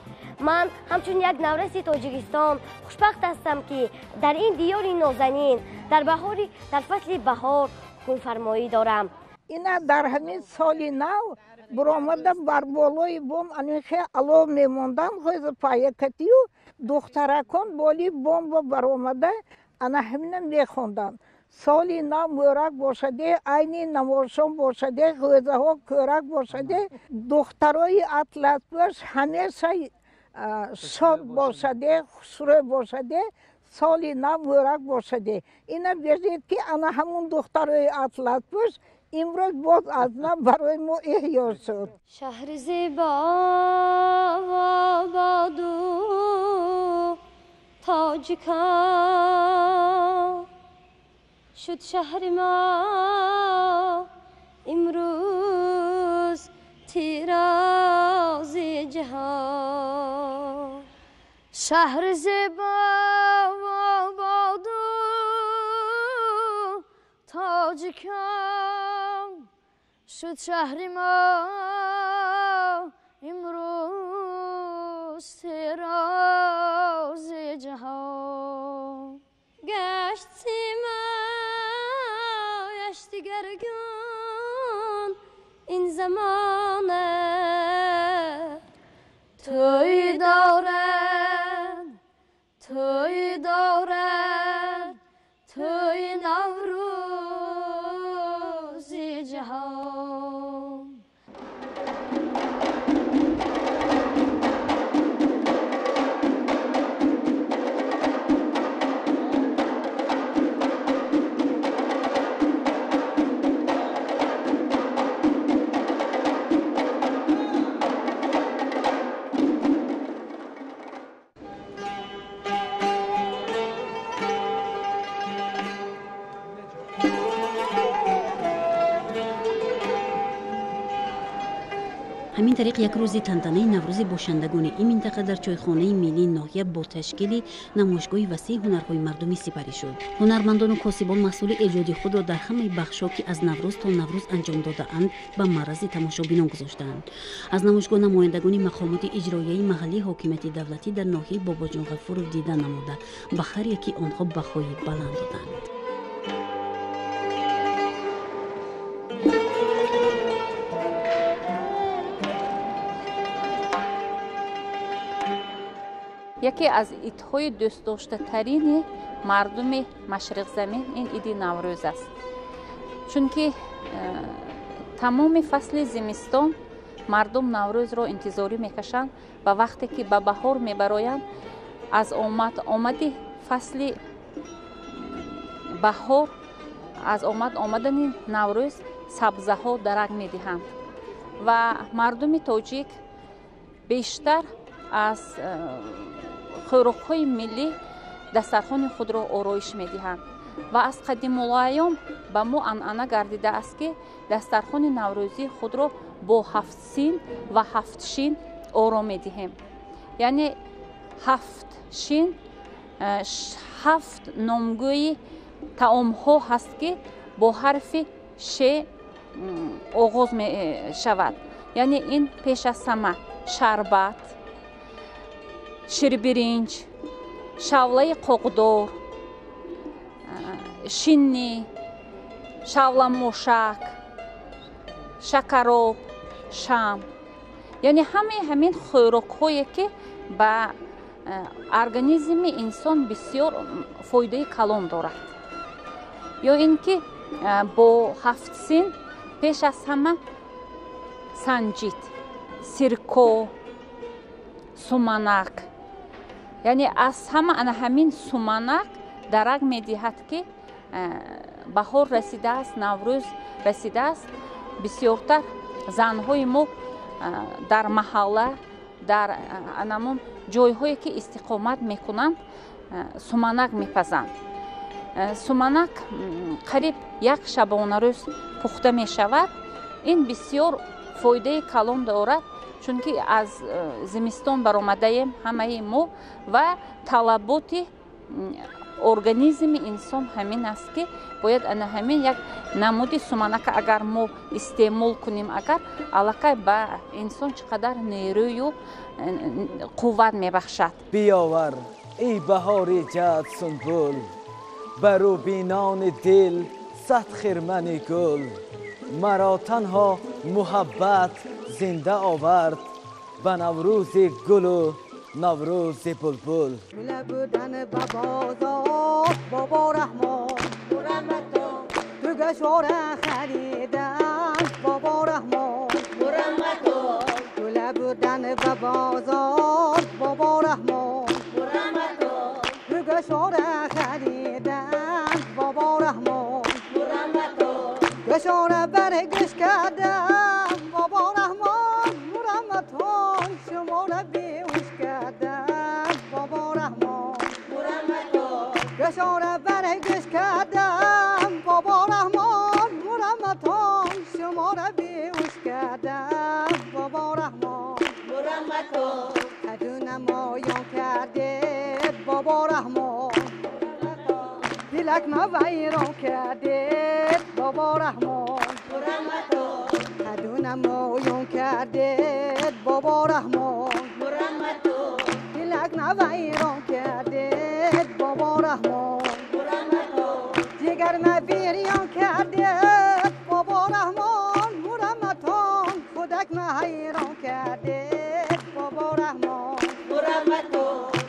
Ман ҳамчун як навраси Тоҷикистон хушбахт ҳастам, ки дар ин диёри нозанин дар фасли баҳор ҳукмфармоӣ дорам. Ина дар ҳамин соли нав буромада бар болои бом анихе алов мемондам, хоза паякатию духтаракон боли бомба баромада ана ҳамина мехонданд. Соли нав мӯрак бошаде, айни намозшом бошаде, ғӯзаҳо кӯрак бошаде, духтарои атласпӯш ҳамеша шод бошаде, хушрӯй бошаде, соли нав мӯрак бошаде. Ина бежед, ки ана ҳамун духтарои атласпӯш имрӯз боз аз нав барои мо эҳё шуд. Шаҳри зебо боду тоҷикон шуд шаҳри мо имрӯз тирози ҷаҳон. Шаҳри зебо боду тоҷикон шуд шаҳри мо имрӯз тирози ҷаҳон. Гашт симояш дигаргун ин замона, тӯй дорад, тӯй дорад, тӯй Наврӯзи ҷаҳон. Ҳамин тариқ як рӯзи тантанаи наврӯзи бошандагони ин минтақа дар чойхонаи миллии ноҳия бо ташкили намоишгоҳи васеи ҳунарҳои мардумӣ сипарӣ шуд. Ҳунармандону косибон маҳсули эҷоди худро дар ҳамаи бахшҳо, ки аз наврӯз то наврӯз анҷом додаанд, ба маърази тамошобинон гузоштаанд. Аз намоишгоҳ намояндагони мақомоти иҷроияи маҳаллии ҳокимияти давлатӣ дар ноҳияи Бобоҷон Ғафуров дида намуда, ба ҳар яки онҳо баҳои баланд доданд. Яке аз идҳои дӯстдоштатарини мардуми машриқзамин ин иди Наврӯз аст, чунки тамоми фасли зимистон мардум Наврӯзро интизорӣ мекашанд ва вақте ки ба баҳор мебароянд, аз омад омади фасли баҳор, аз омад омадани Наврӯз сабзаҳо дарак медиҳанд ва мардуми тоҷик бештар аз хӯрокҳои миллӣ дастархони худро ороиш медиҳанд ва аз қадимулайём ба мо анъана гардидааст, ки дастархони наврӯзии худро бо ҳафт син ва ҳафт шин оро медиҳем. Яъне ҳафт шин ҳафт номгӯи таомҳо ҳаст, ки бо ҳарфи ше оғоз мешавад. Яъне ин пеш аз ҳама шарбат, ширбиринҷ, шавлаи қоқдор, шинни, шавламошак, шакароб, шам. Яъне ҳамаи ҳамин хӯрокҳое, ки ба организми инсон бисёр фоидаи калон дорад. Ё ин ки бо ҳафт син пеш аз ҳама санҷид, сирко, суманак. Яъне аз ҳама ана ҳамин суманак дарак медиҳад, ки баҳор расидааст, Наврӯз расидааст. Бисёртар занҳои мо дар маҳалла, дар анамон ҷойҳое ки истиқомат мекунанд, Суманак мепазанд. Суманак қариб як шабонарӯз пухта мешавад. Ин бисёр фоидаи калон дорад, чунки аз зимистон баромадаем ҳамаи мо ва талаботи организми инсон ҳамин аст, ки бояд ана ҳамин як намуди суманака агар мо истеъмол кунем, агар аллакай ба инсон чӣ қадар нерӯю қувват мебахшад. Биёвар, эй баҳори ҷад сунбул, бар рӯбинони дил сад хирмани гул. Маро танҳо муҳаббат зинда овард ба наврӯзи гулу наврӯзи булбул. Будан ба бозор, Бобо Раҳмон, ду гӯшвора харидан, Бобо Раҳмон. Гула будан ба бозор, Бобо Раҳмон, ду гӯшвора харидан, Бобо Раҳмон. Гӯшвора бар гӯш кардам, Бобо Раҳмон, мурҳаматон, шуморо беҳуш кардам, Бобо Раҳмон. Гӯшвора бар гӯш кардам, Бобо Раҳмон, мурҳаматон, шуморо беҳуш кардам, Бобо Раҳмон. Қаду намоён кардед, Бобо Раҳмон, дилак ма вайрон кардед, Бобо Раҳмон. Қаду намоён кардед, Бобо Раҳмон, дилак ма вайрон кардед, Бобо Раҳмон. Ҷигар ма бирён кардед, Бобо Раҳмон, мурҳаматон, худак ма ҳайрон кардед, Бобо Раҳмон.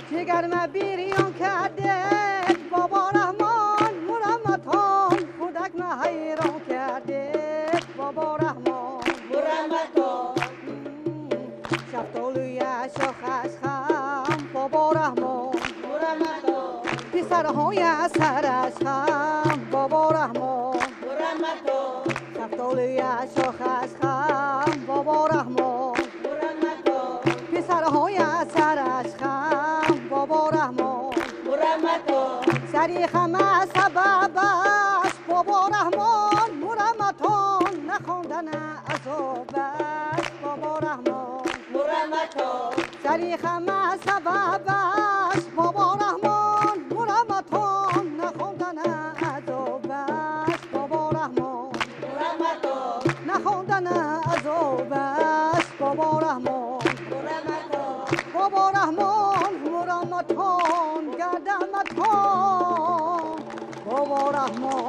Ҷигар ма бирён кардед, Бобо Раҳмон, мурҳаматон, худак ма ҳайрон кардед, Бобо Раҳмон. Шафтолуя шохаш хам, Бобо Раҳмон, писарҳоя сараш хам, Бобо Раҳмон. Шафтолуя шохаш хам, Бобо Раҳмон, писарҳоя сараш хам, Бобо Раҳмон. Сари хама сабабаш, Бобо Раҳмон, мурҳаматон, нахондана азобаш, Бобо Раҳмон. Сари хама сабабаш, Бобо Раҳмон, мурҳаматон, нахондана азобаш, Бобо Раҳмон. Нахондана азобаш, Бобо Раҳмон. Бобо Раҳмон, мурҳаматон, гардаматон, Бобо Раҳмон.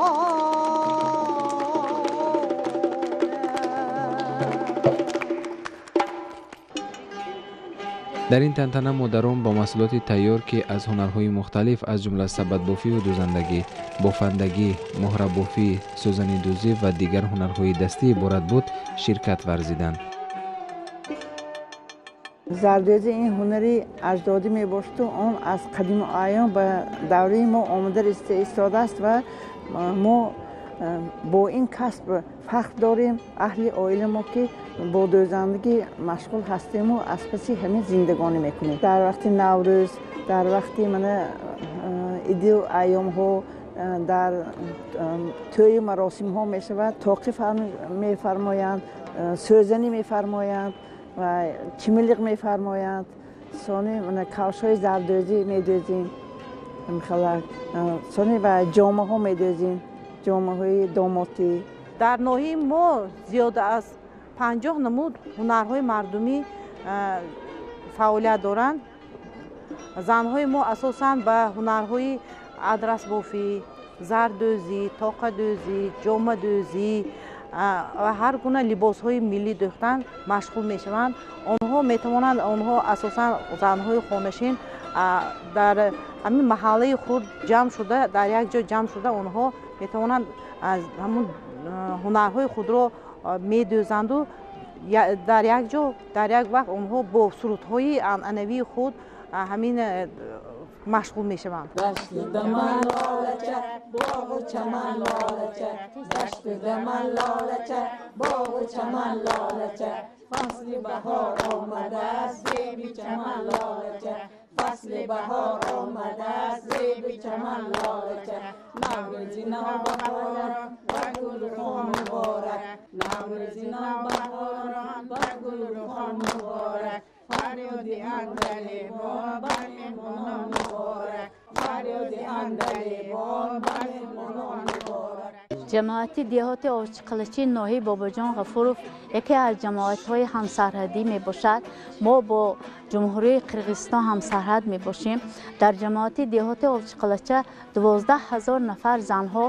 Дар ин тантана модарон бо маҳсулоти тайёр, ки аз ҳунарҳои мухталиф, аз ҷумла сабадбофию дӯзандагӣ, бофандагӣ, муҳрабофӣ, сӯзанидӯзӣ ва дигар ҳунарҳои дастӣ иборат буд, ширкат варзиданд. Зардӯзӣ ин ҳунари аҷдодӣ мебошаду он аз қадиму айём ба давраи мо омода расида истодааст ва мо бо ин касб фахр дорем. Аҳли оила мо ки бо дӯзандагӣ машғул ҳастему аз паси ҳамин зиндагонӣ мекунем. Дар вақти Наврӯз, дар вақти мана иду айёмҳо, дар тӯю маросимҳо мешавад, тоқӣ мефармоянд, сӯзанӣ мефармоянд ва чимилиқ мефармоянд. Сони кавшҳои зардӯзӣ медӯзем, сони ва ҷомаҳо медӯзем, ҷомаҳои домотӣ. Дар ноҳияи мо зиёда аз 50 намуд ҳунарҳои мардумӣ фаъолият доранд. Занҳои мо асосан ба ҳунарҳои адрасбофӣ, зардӯзӣ, тоқадӯзӣ, ҷомадӯзӣ ва ҳар гуна либосҳои миллӣ дӯхтан машғул мешаванд. Онҳо метавонанд, онҳо асосан занҳои хонашин дар ҳамин маҳаллаи худ ҷамъ шуда, дар як ҷо ҷамъ шуда, онҳо метавонанд ҳамун ҳунарҳои худро медӯзанду дар як ҷо, дар як вақт онҳо бо сурудҳои анъанавии худ ҳамин машғул мешаванд. Фасли баҳор омадааст, зеби чаман лолача, фасли Баҳор омадааст, зеби чаман лолача. Наврӯзи навбаҳорон ба гулрухон муборак, Наврӯзи навбаҳорон ба гулрухон муборак. Фарёди андалебон ба меҳмонон муборак, фарёди андалебон ба меҳмонон муборак. Ҷамоати деҳоти Овчиқалачи ноҳияи Бобоҷон Ғафуров яке аз ҷамоатҳои ҳамсарҳадӣ мебошад. Мо бо Ҷумҳурии Қирғизистон ҳамсарҳад мебошем. Дар ҷамоати деҳоти Овчиқалача 12 000 нафар занҳо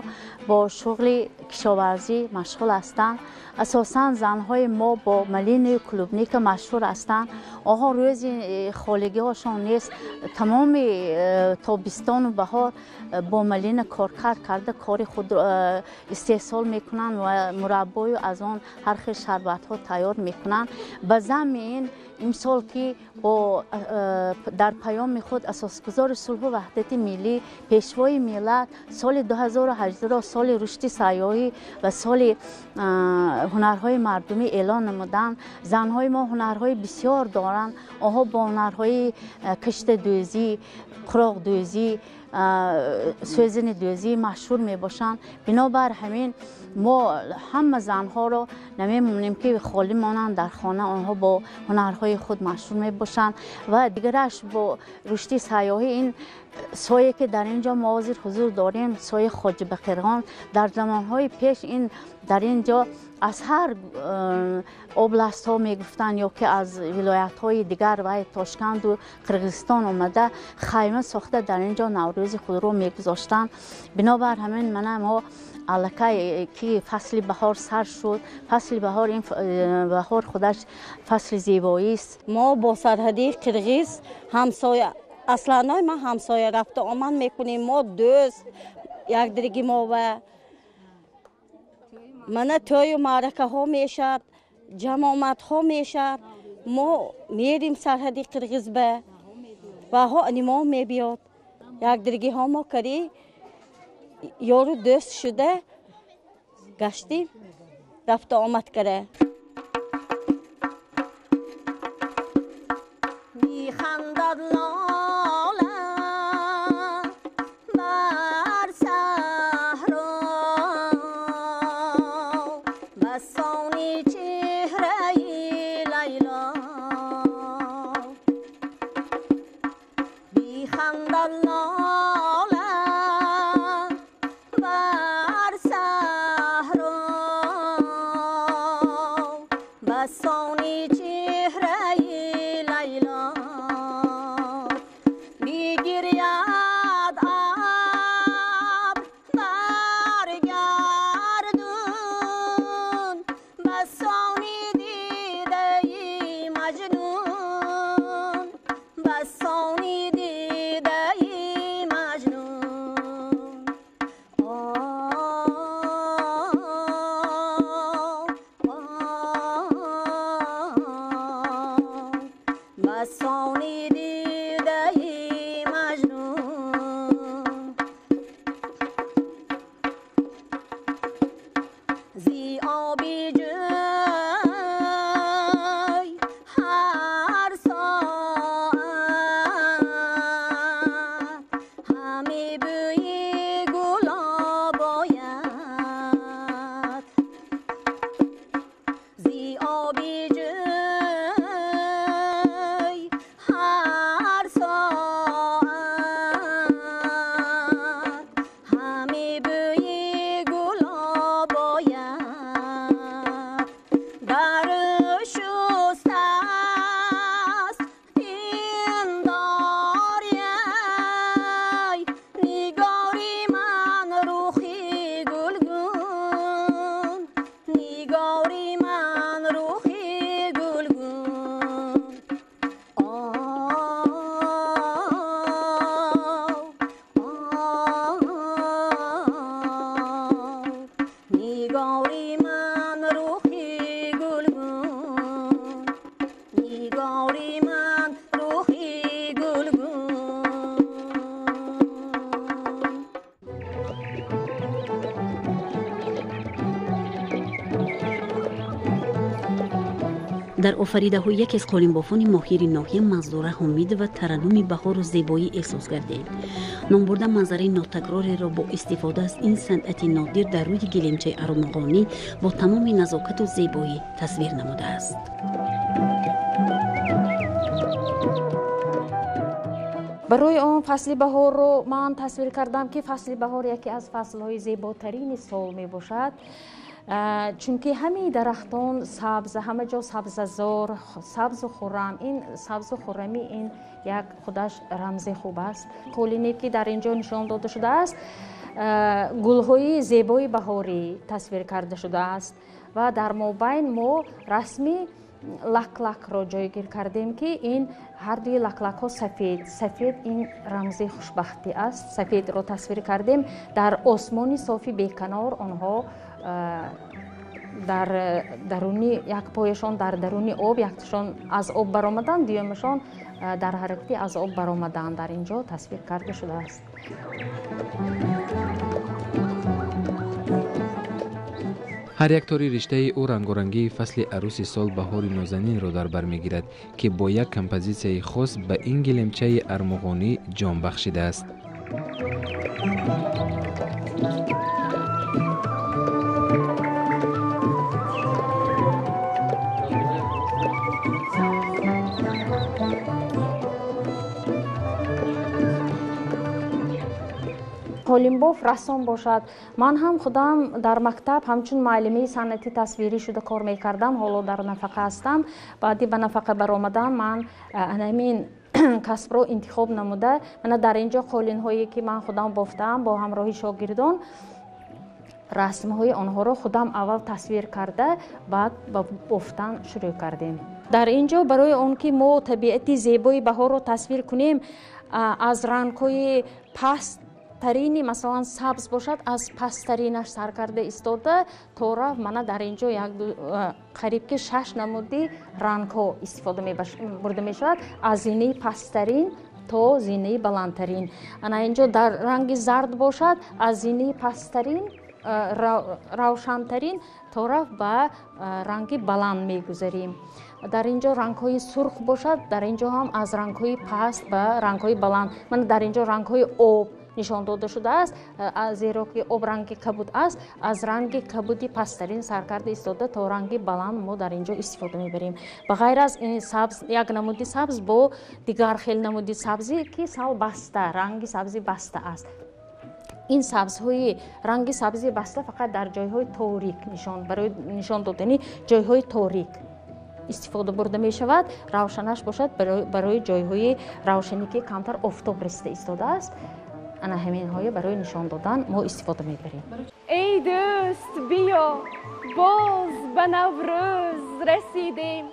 бо шуғли кишоварзӣ машғул ҳастанд. Асосан занҳои мо бо малинаю клубника машҳур ҳастанд. Онҳо рӯзи холигиҳошон нест, тамоми тобистону баҳор бо малина коркард карда кори худ истеҳсол мекунанд ва мураббою аз он ҳар хел шарбатҳо тайёр мекунанд. Ба замми ин имсол ки бо дар паёми худ асосгузори сулҳу ваҳдати миллӣ, пешвои миллат соли 2018-ро соли рушди сайёҳӣ ва соли ҳунарҳои мардумӣ эълон намуданд. Занҳои мо ҳунарҳои бисёр доранд. Онҳо бо ҳунарҳои киштадӯзӣ, қуроқдӯзӣ, сӯзанидӯзӣ машҳур мебошанд. Бинобар ҳамин мо ҳама занҳоро намемонем ки холӣ монанд дар хона. Онҳо бо ҳунарҳои худ машҳур мебошанд ва дигараш бо рушди сайёҳӣ. Ин сое ки дар ин ҷо мо ҳозир ҳузур дорем, сои Хоҷа Бақирғон, дар замонҳои пеш ин дар ин ҷо аз ҳар областҳо мегуфтанд ё ки аз вилоятҳои дигар вай Тошканду Қирғизистон омада хайма сохта дар ин ҷо наврӯзи худро мегузоштанд. Бинобар ҳамин мана мо аллакай ки фасли баҳор сар шуд, фасли баҳор ин баҳор худаш фасли зебоист. Мо бо сарҳади қирғиз ҳамсоя, асланой ма ҳамсоя рафта омад мекунем. Мо дӯст якдиги мо ва мана тӯю маъракаҳо мешавад, ҷамоматҳо мешавад. Мо мерим сарҳади қирғизба ваҳо мо мебиёд. Якдиргиҳо мо кари ёру дӯст шуда гаштим, рафта омад кара. Механдад лола бар саҳро, басони чеҳраи Лайло. Бихандад лола бар саҳро, басони чеҳраи Лайло. Мегиряд абр бар гардун, басони дидаи Маҷнун, басони дидаи Дар офаридаҳои яке аз қолинбофони моҳири ноҳия Манзура Ҳомидова тараннуми баҳору зебоӣ эҳсос гардид. Номбурда манзараи нотакрореро бо истифода аз ин санъати нодир дар рӯи гилемчаи армуғонӣ бо тамоми назокату зебоӣ тасвир намудааст. Барои он фасли баҳорро ман тасвир кардам, ки фасли баҳор яке аз фаслҳои зеботарини сол мебошад, чунки ҳамаи дарахтон сабз, ҳама ҷо сабзазор, сабзу хуррам. Ин сабзу хуррамӣ ин як худаш рамзи хуб аст. Қолине ки дар ин ҷо нишон дода шудааст, гулҳои зебои баҳорӣ тасвир карда шудааст ва дар мобайн мо расми лаклакро ҷойгир кардем, ки ин ҳардуи лаклакҳо сафед. Сафед ин рамзи хушбахтӣ аст. Сафедро тасвир кардем. Дар осмони софи беканор онҳо дар даруни як пояшон дар даруни об, якташон аз об баромадан, дуюмашон дар ҳаракати аз об баромадан дар ин ҷо тасвир карда шудааст. Ҳар як тори риштаи ӯ рангорангии фасли арӯси сол, баҳори нозанинро дар бар мегирад, ки бо як композитсияи хос ба ин гилемчаи армуғонӣ ҷон бахшидааст. Қолинбоф рассом бошад. Ман ҳам худам дар мактаб ҳамчун муаллимаи санъати тасвирӣ шуда кор мекардам. Ҳоло дар нафақа ҳастам. Баъди ба нафақа баромадан ман ҳамин касбро интихоб намуда, мана дар ин ҷо қолинҳое ки ман худам бофтаам бо ҳамроҳи шогирдон, расмҳои онҳоро худам аввал тасвир карда, баъд ба бофтан шурӯъ кардем. Дар ин ҷо барои он ки мо табиати зебои баҳорро тасвир кунем, аз рангҳои паст тарини, масалан сабз бошад, аз пасттаринаш сар карда истода то рафт мана дар ин ҷо як қариб ки шаш намуди рангҳо истифода бурда мешавад, аз зинаи пасттарин то зинаи баландтарин. Ана ин ҷо дар ранги зард бошад, аз зинаи пасттарин равшантарин то рафт ба ранги баланд мегузарем. Дар ин ҷо рангҳои сурх бошад, дар ин ҷо ҳам аз рангҳои паст ба рангҳои баланд. Мана дар ин ҷо рангҳои об нишон дода шудааст, зеро ки об ранги кабуд аст, аз ранги кабуди пасттарин сар карда истода то ранги баланд мо дар ин ҷо истифода мебарем. Ба ғайр аз ин сабз, як намуди сабз бо дигар хел намуди сабзӣ, ки сал баста, ранги сабзи баста аст. Ин сабзҳои ранги сабзи баста фақат дар ҷойҳои торик нишон, барои нишон додани ҷойҳои торик истифода бурда мешавад. Равшанаш бошад барои ҷойҳои равшанӣ, ки камтар офтоб расида истодааст. Ана ҳаминҳое барои нишон додан мо истифода мебарем. Эй дӯст, биё, боз ба Наврӯз расидем,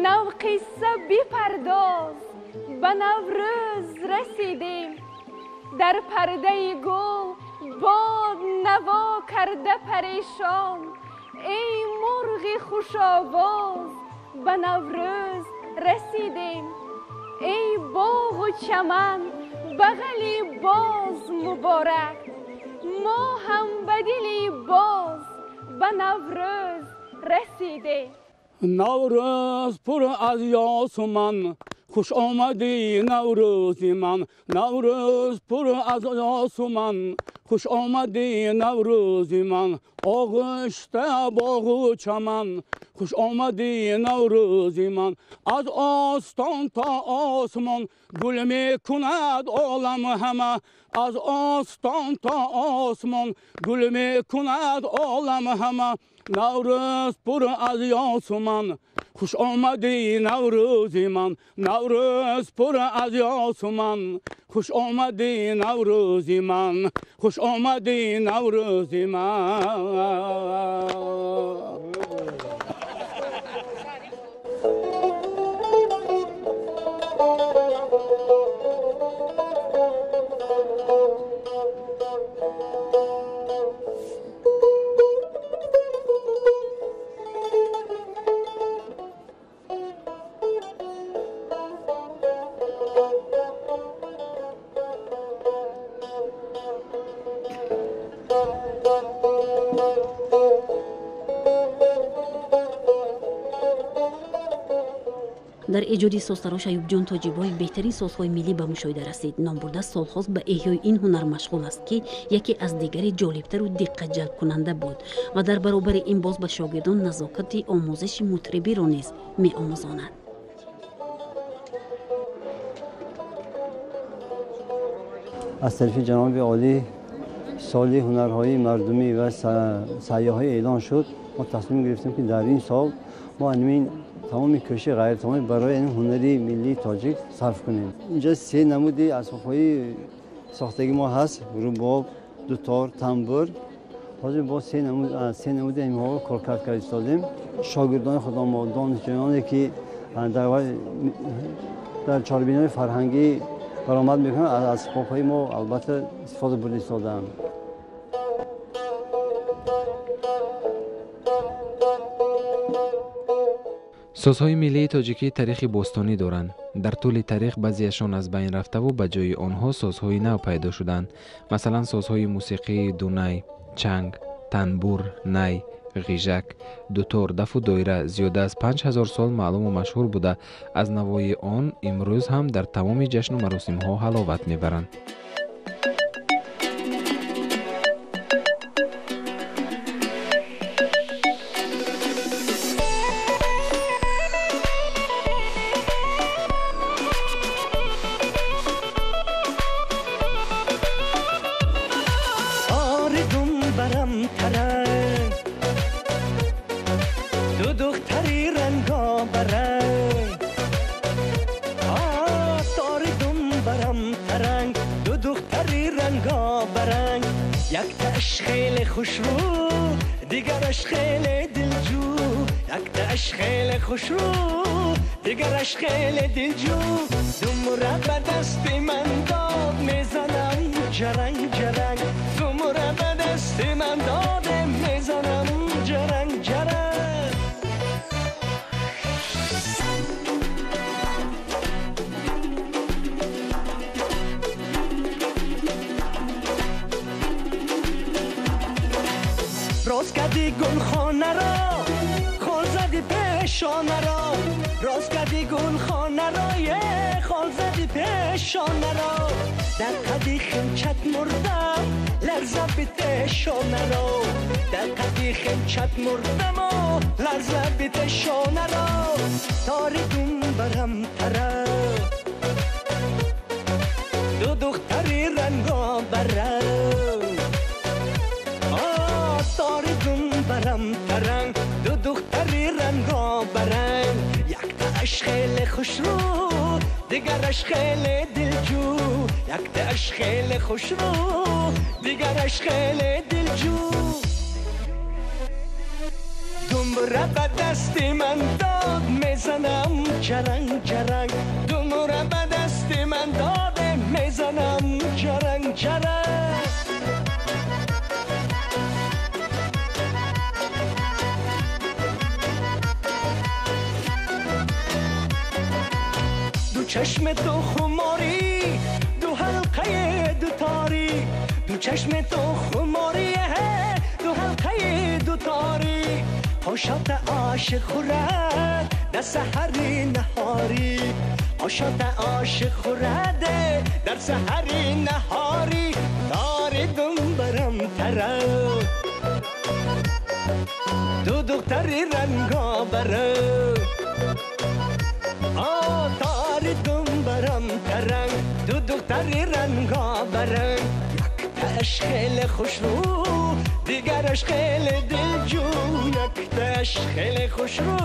нав қисса бипардоз, ба Наврӯз расидем. Дар пардаи гул бод наво карда парешон, эй мурғи хушовоз, ба Наврӯз расидем. Эй боғу чаман, бағали боз муборак, мо ҳам ба дили боз ба Наврӯз расидем. Наврӯз пур аз ёсуман, хуш омадӣ Наврӯзи ман. Наврӯз пур аз ёсуман, хуш омадӣ Наврӯзи ман. Оғишта боғу чаман, хуш омадӣ Наврӯзи ман. Аз остон то осмон гул мекунад олам ҳама, аз остон то осмон гул мекунад олам ҳама. Наврӯз пур аз ёсуман, хуш омадӣ Наврӯзи ман. Наврӯз пур аз ёсуман, хуш омадӣ Наврӯзи ман. Хуш омадӣ Наврӯзи ман. Дар эҷоди созтарош Аюбҷон Тоҷибоев беҳтарин созҳои миллӣ ба мушоҳида расид. Номбурда солҳост ба эҳёи ин ҳунар машғул аст, ки яке аз дигари ҷолибтару диққатҷалбкунанда буд ва дар баробари ин боз ба шогирдон назокати омӯзиши мутрибиро низ меомӯзонад. Аз тарафи ҷаноби олӣ соли ҳунарҳои мардумӣ ва сайёҳӣ эълон шуд. Мо тасмим гирифтем, ки дар ин сол мо ҳамин тамоми кӯшиши ғайритамомӣ барои ин ҳунари миллии тоҷик сарф кунем. Инҷо се намуди асбобҳои сохтагӣ мо ҳаст: рубоб, дутор, тамбур. Ҳозир бо се намуди инҳоро коркард карда истодем. Шогирдони худомо, донишҷӯёне, ки дар чорабиниҳои фарҳангӣ баромад мекунанд, аз асбобҳои мо албатта истифода бурда истодаанд. Созҳои миллии тоҷикӣ таърихи бостонӣ доранд. Дар тӯли таърих баъзеашон аз байн рафтаву ба ҷои онҳо созҳои нав пайдо шуданд. Масалан, созҳои мусиқии дунай, чанг, танбур, най, ғижак, дутор, дафу доира зиёда аз 5000 сол маълуму машҳур буда, аз навои он имрӯз ҳам дар тамоми ҷашну маросимҳо ҳаловат мебаранд. چشم تو خماری، دو حلقه دو تاری، دو چشم تو خماری، دو حلقه دو تاری. خوشات عاشق خورد در سحری نهاری، خوشات عاشق خورد در سحری نهاری. تاری دم برم تره، دو دختری رنگا بره، تاری دم برم ترنگ، دو دختری رنگا برنگ. یکتاش خیلی خوشرو، دیگرش خیلی دلجو. یکتاش خیلی خوشرو،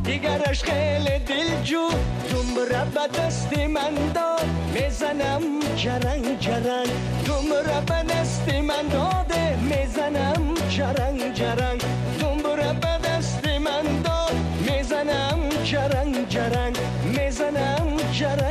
دیگرش خیلی دلجو. دم را به دست من داد، میزنم جرنگ جرنگ. دم را به دست من داده، میزنم جرنگ جرنگ. دم را به دست من داد، میزنم جرنگ جرنگ، میزنم جرنگ.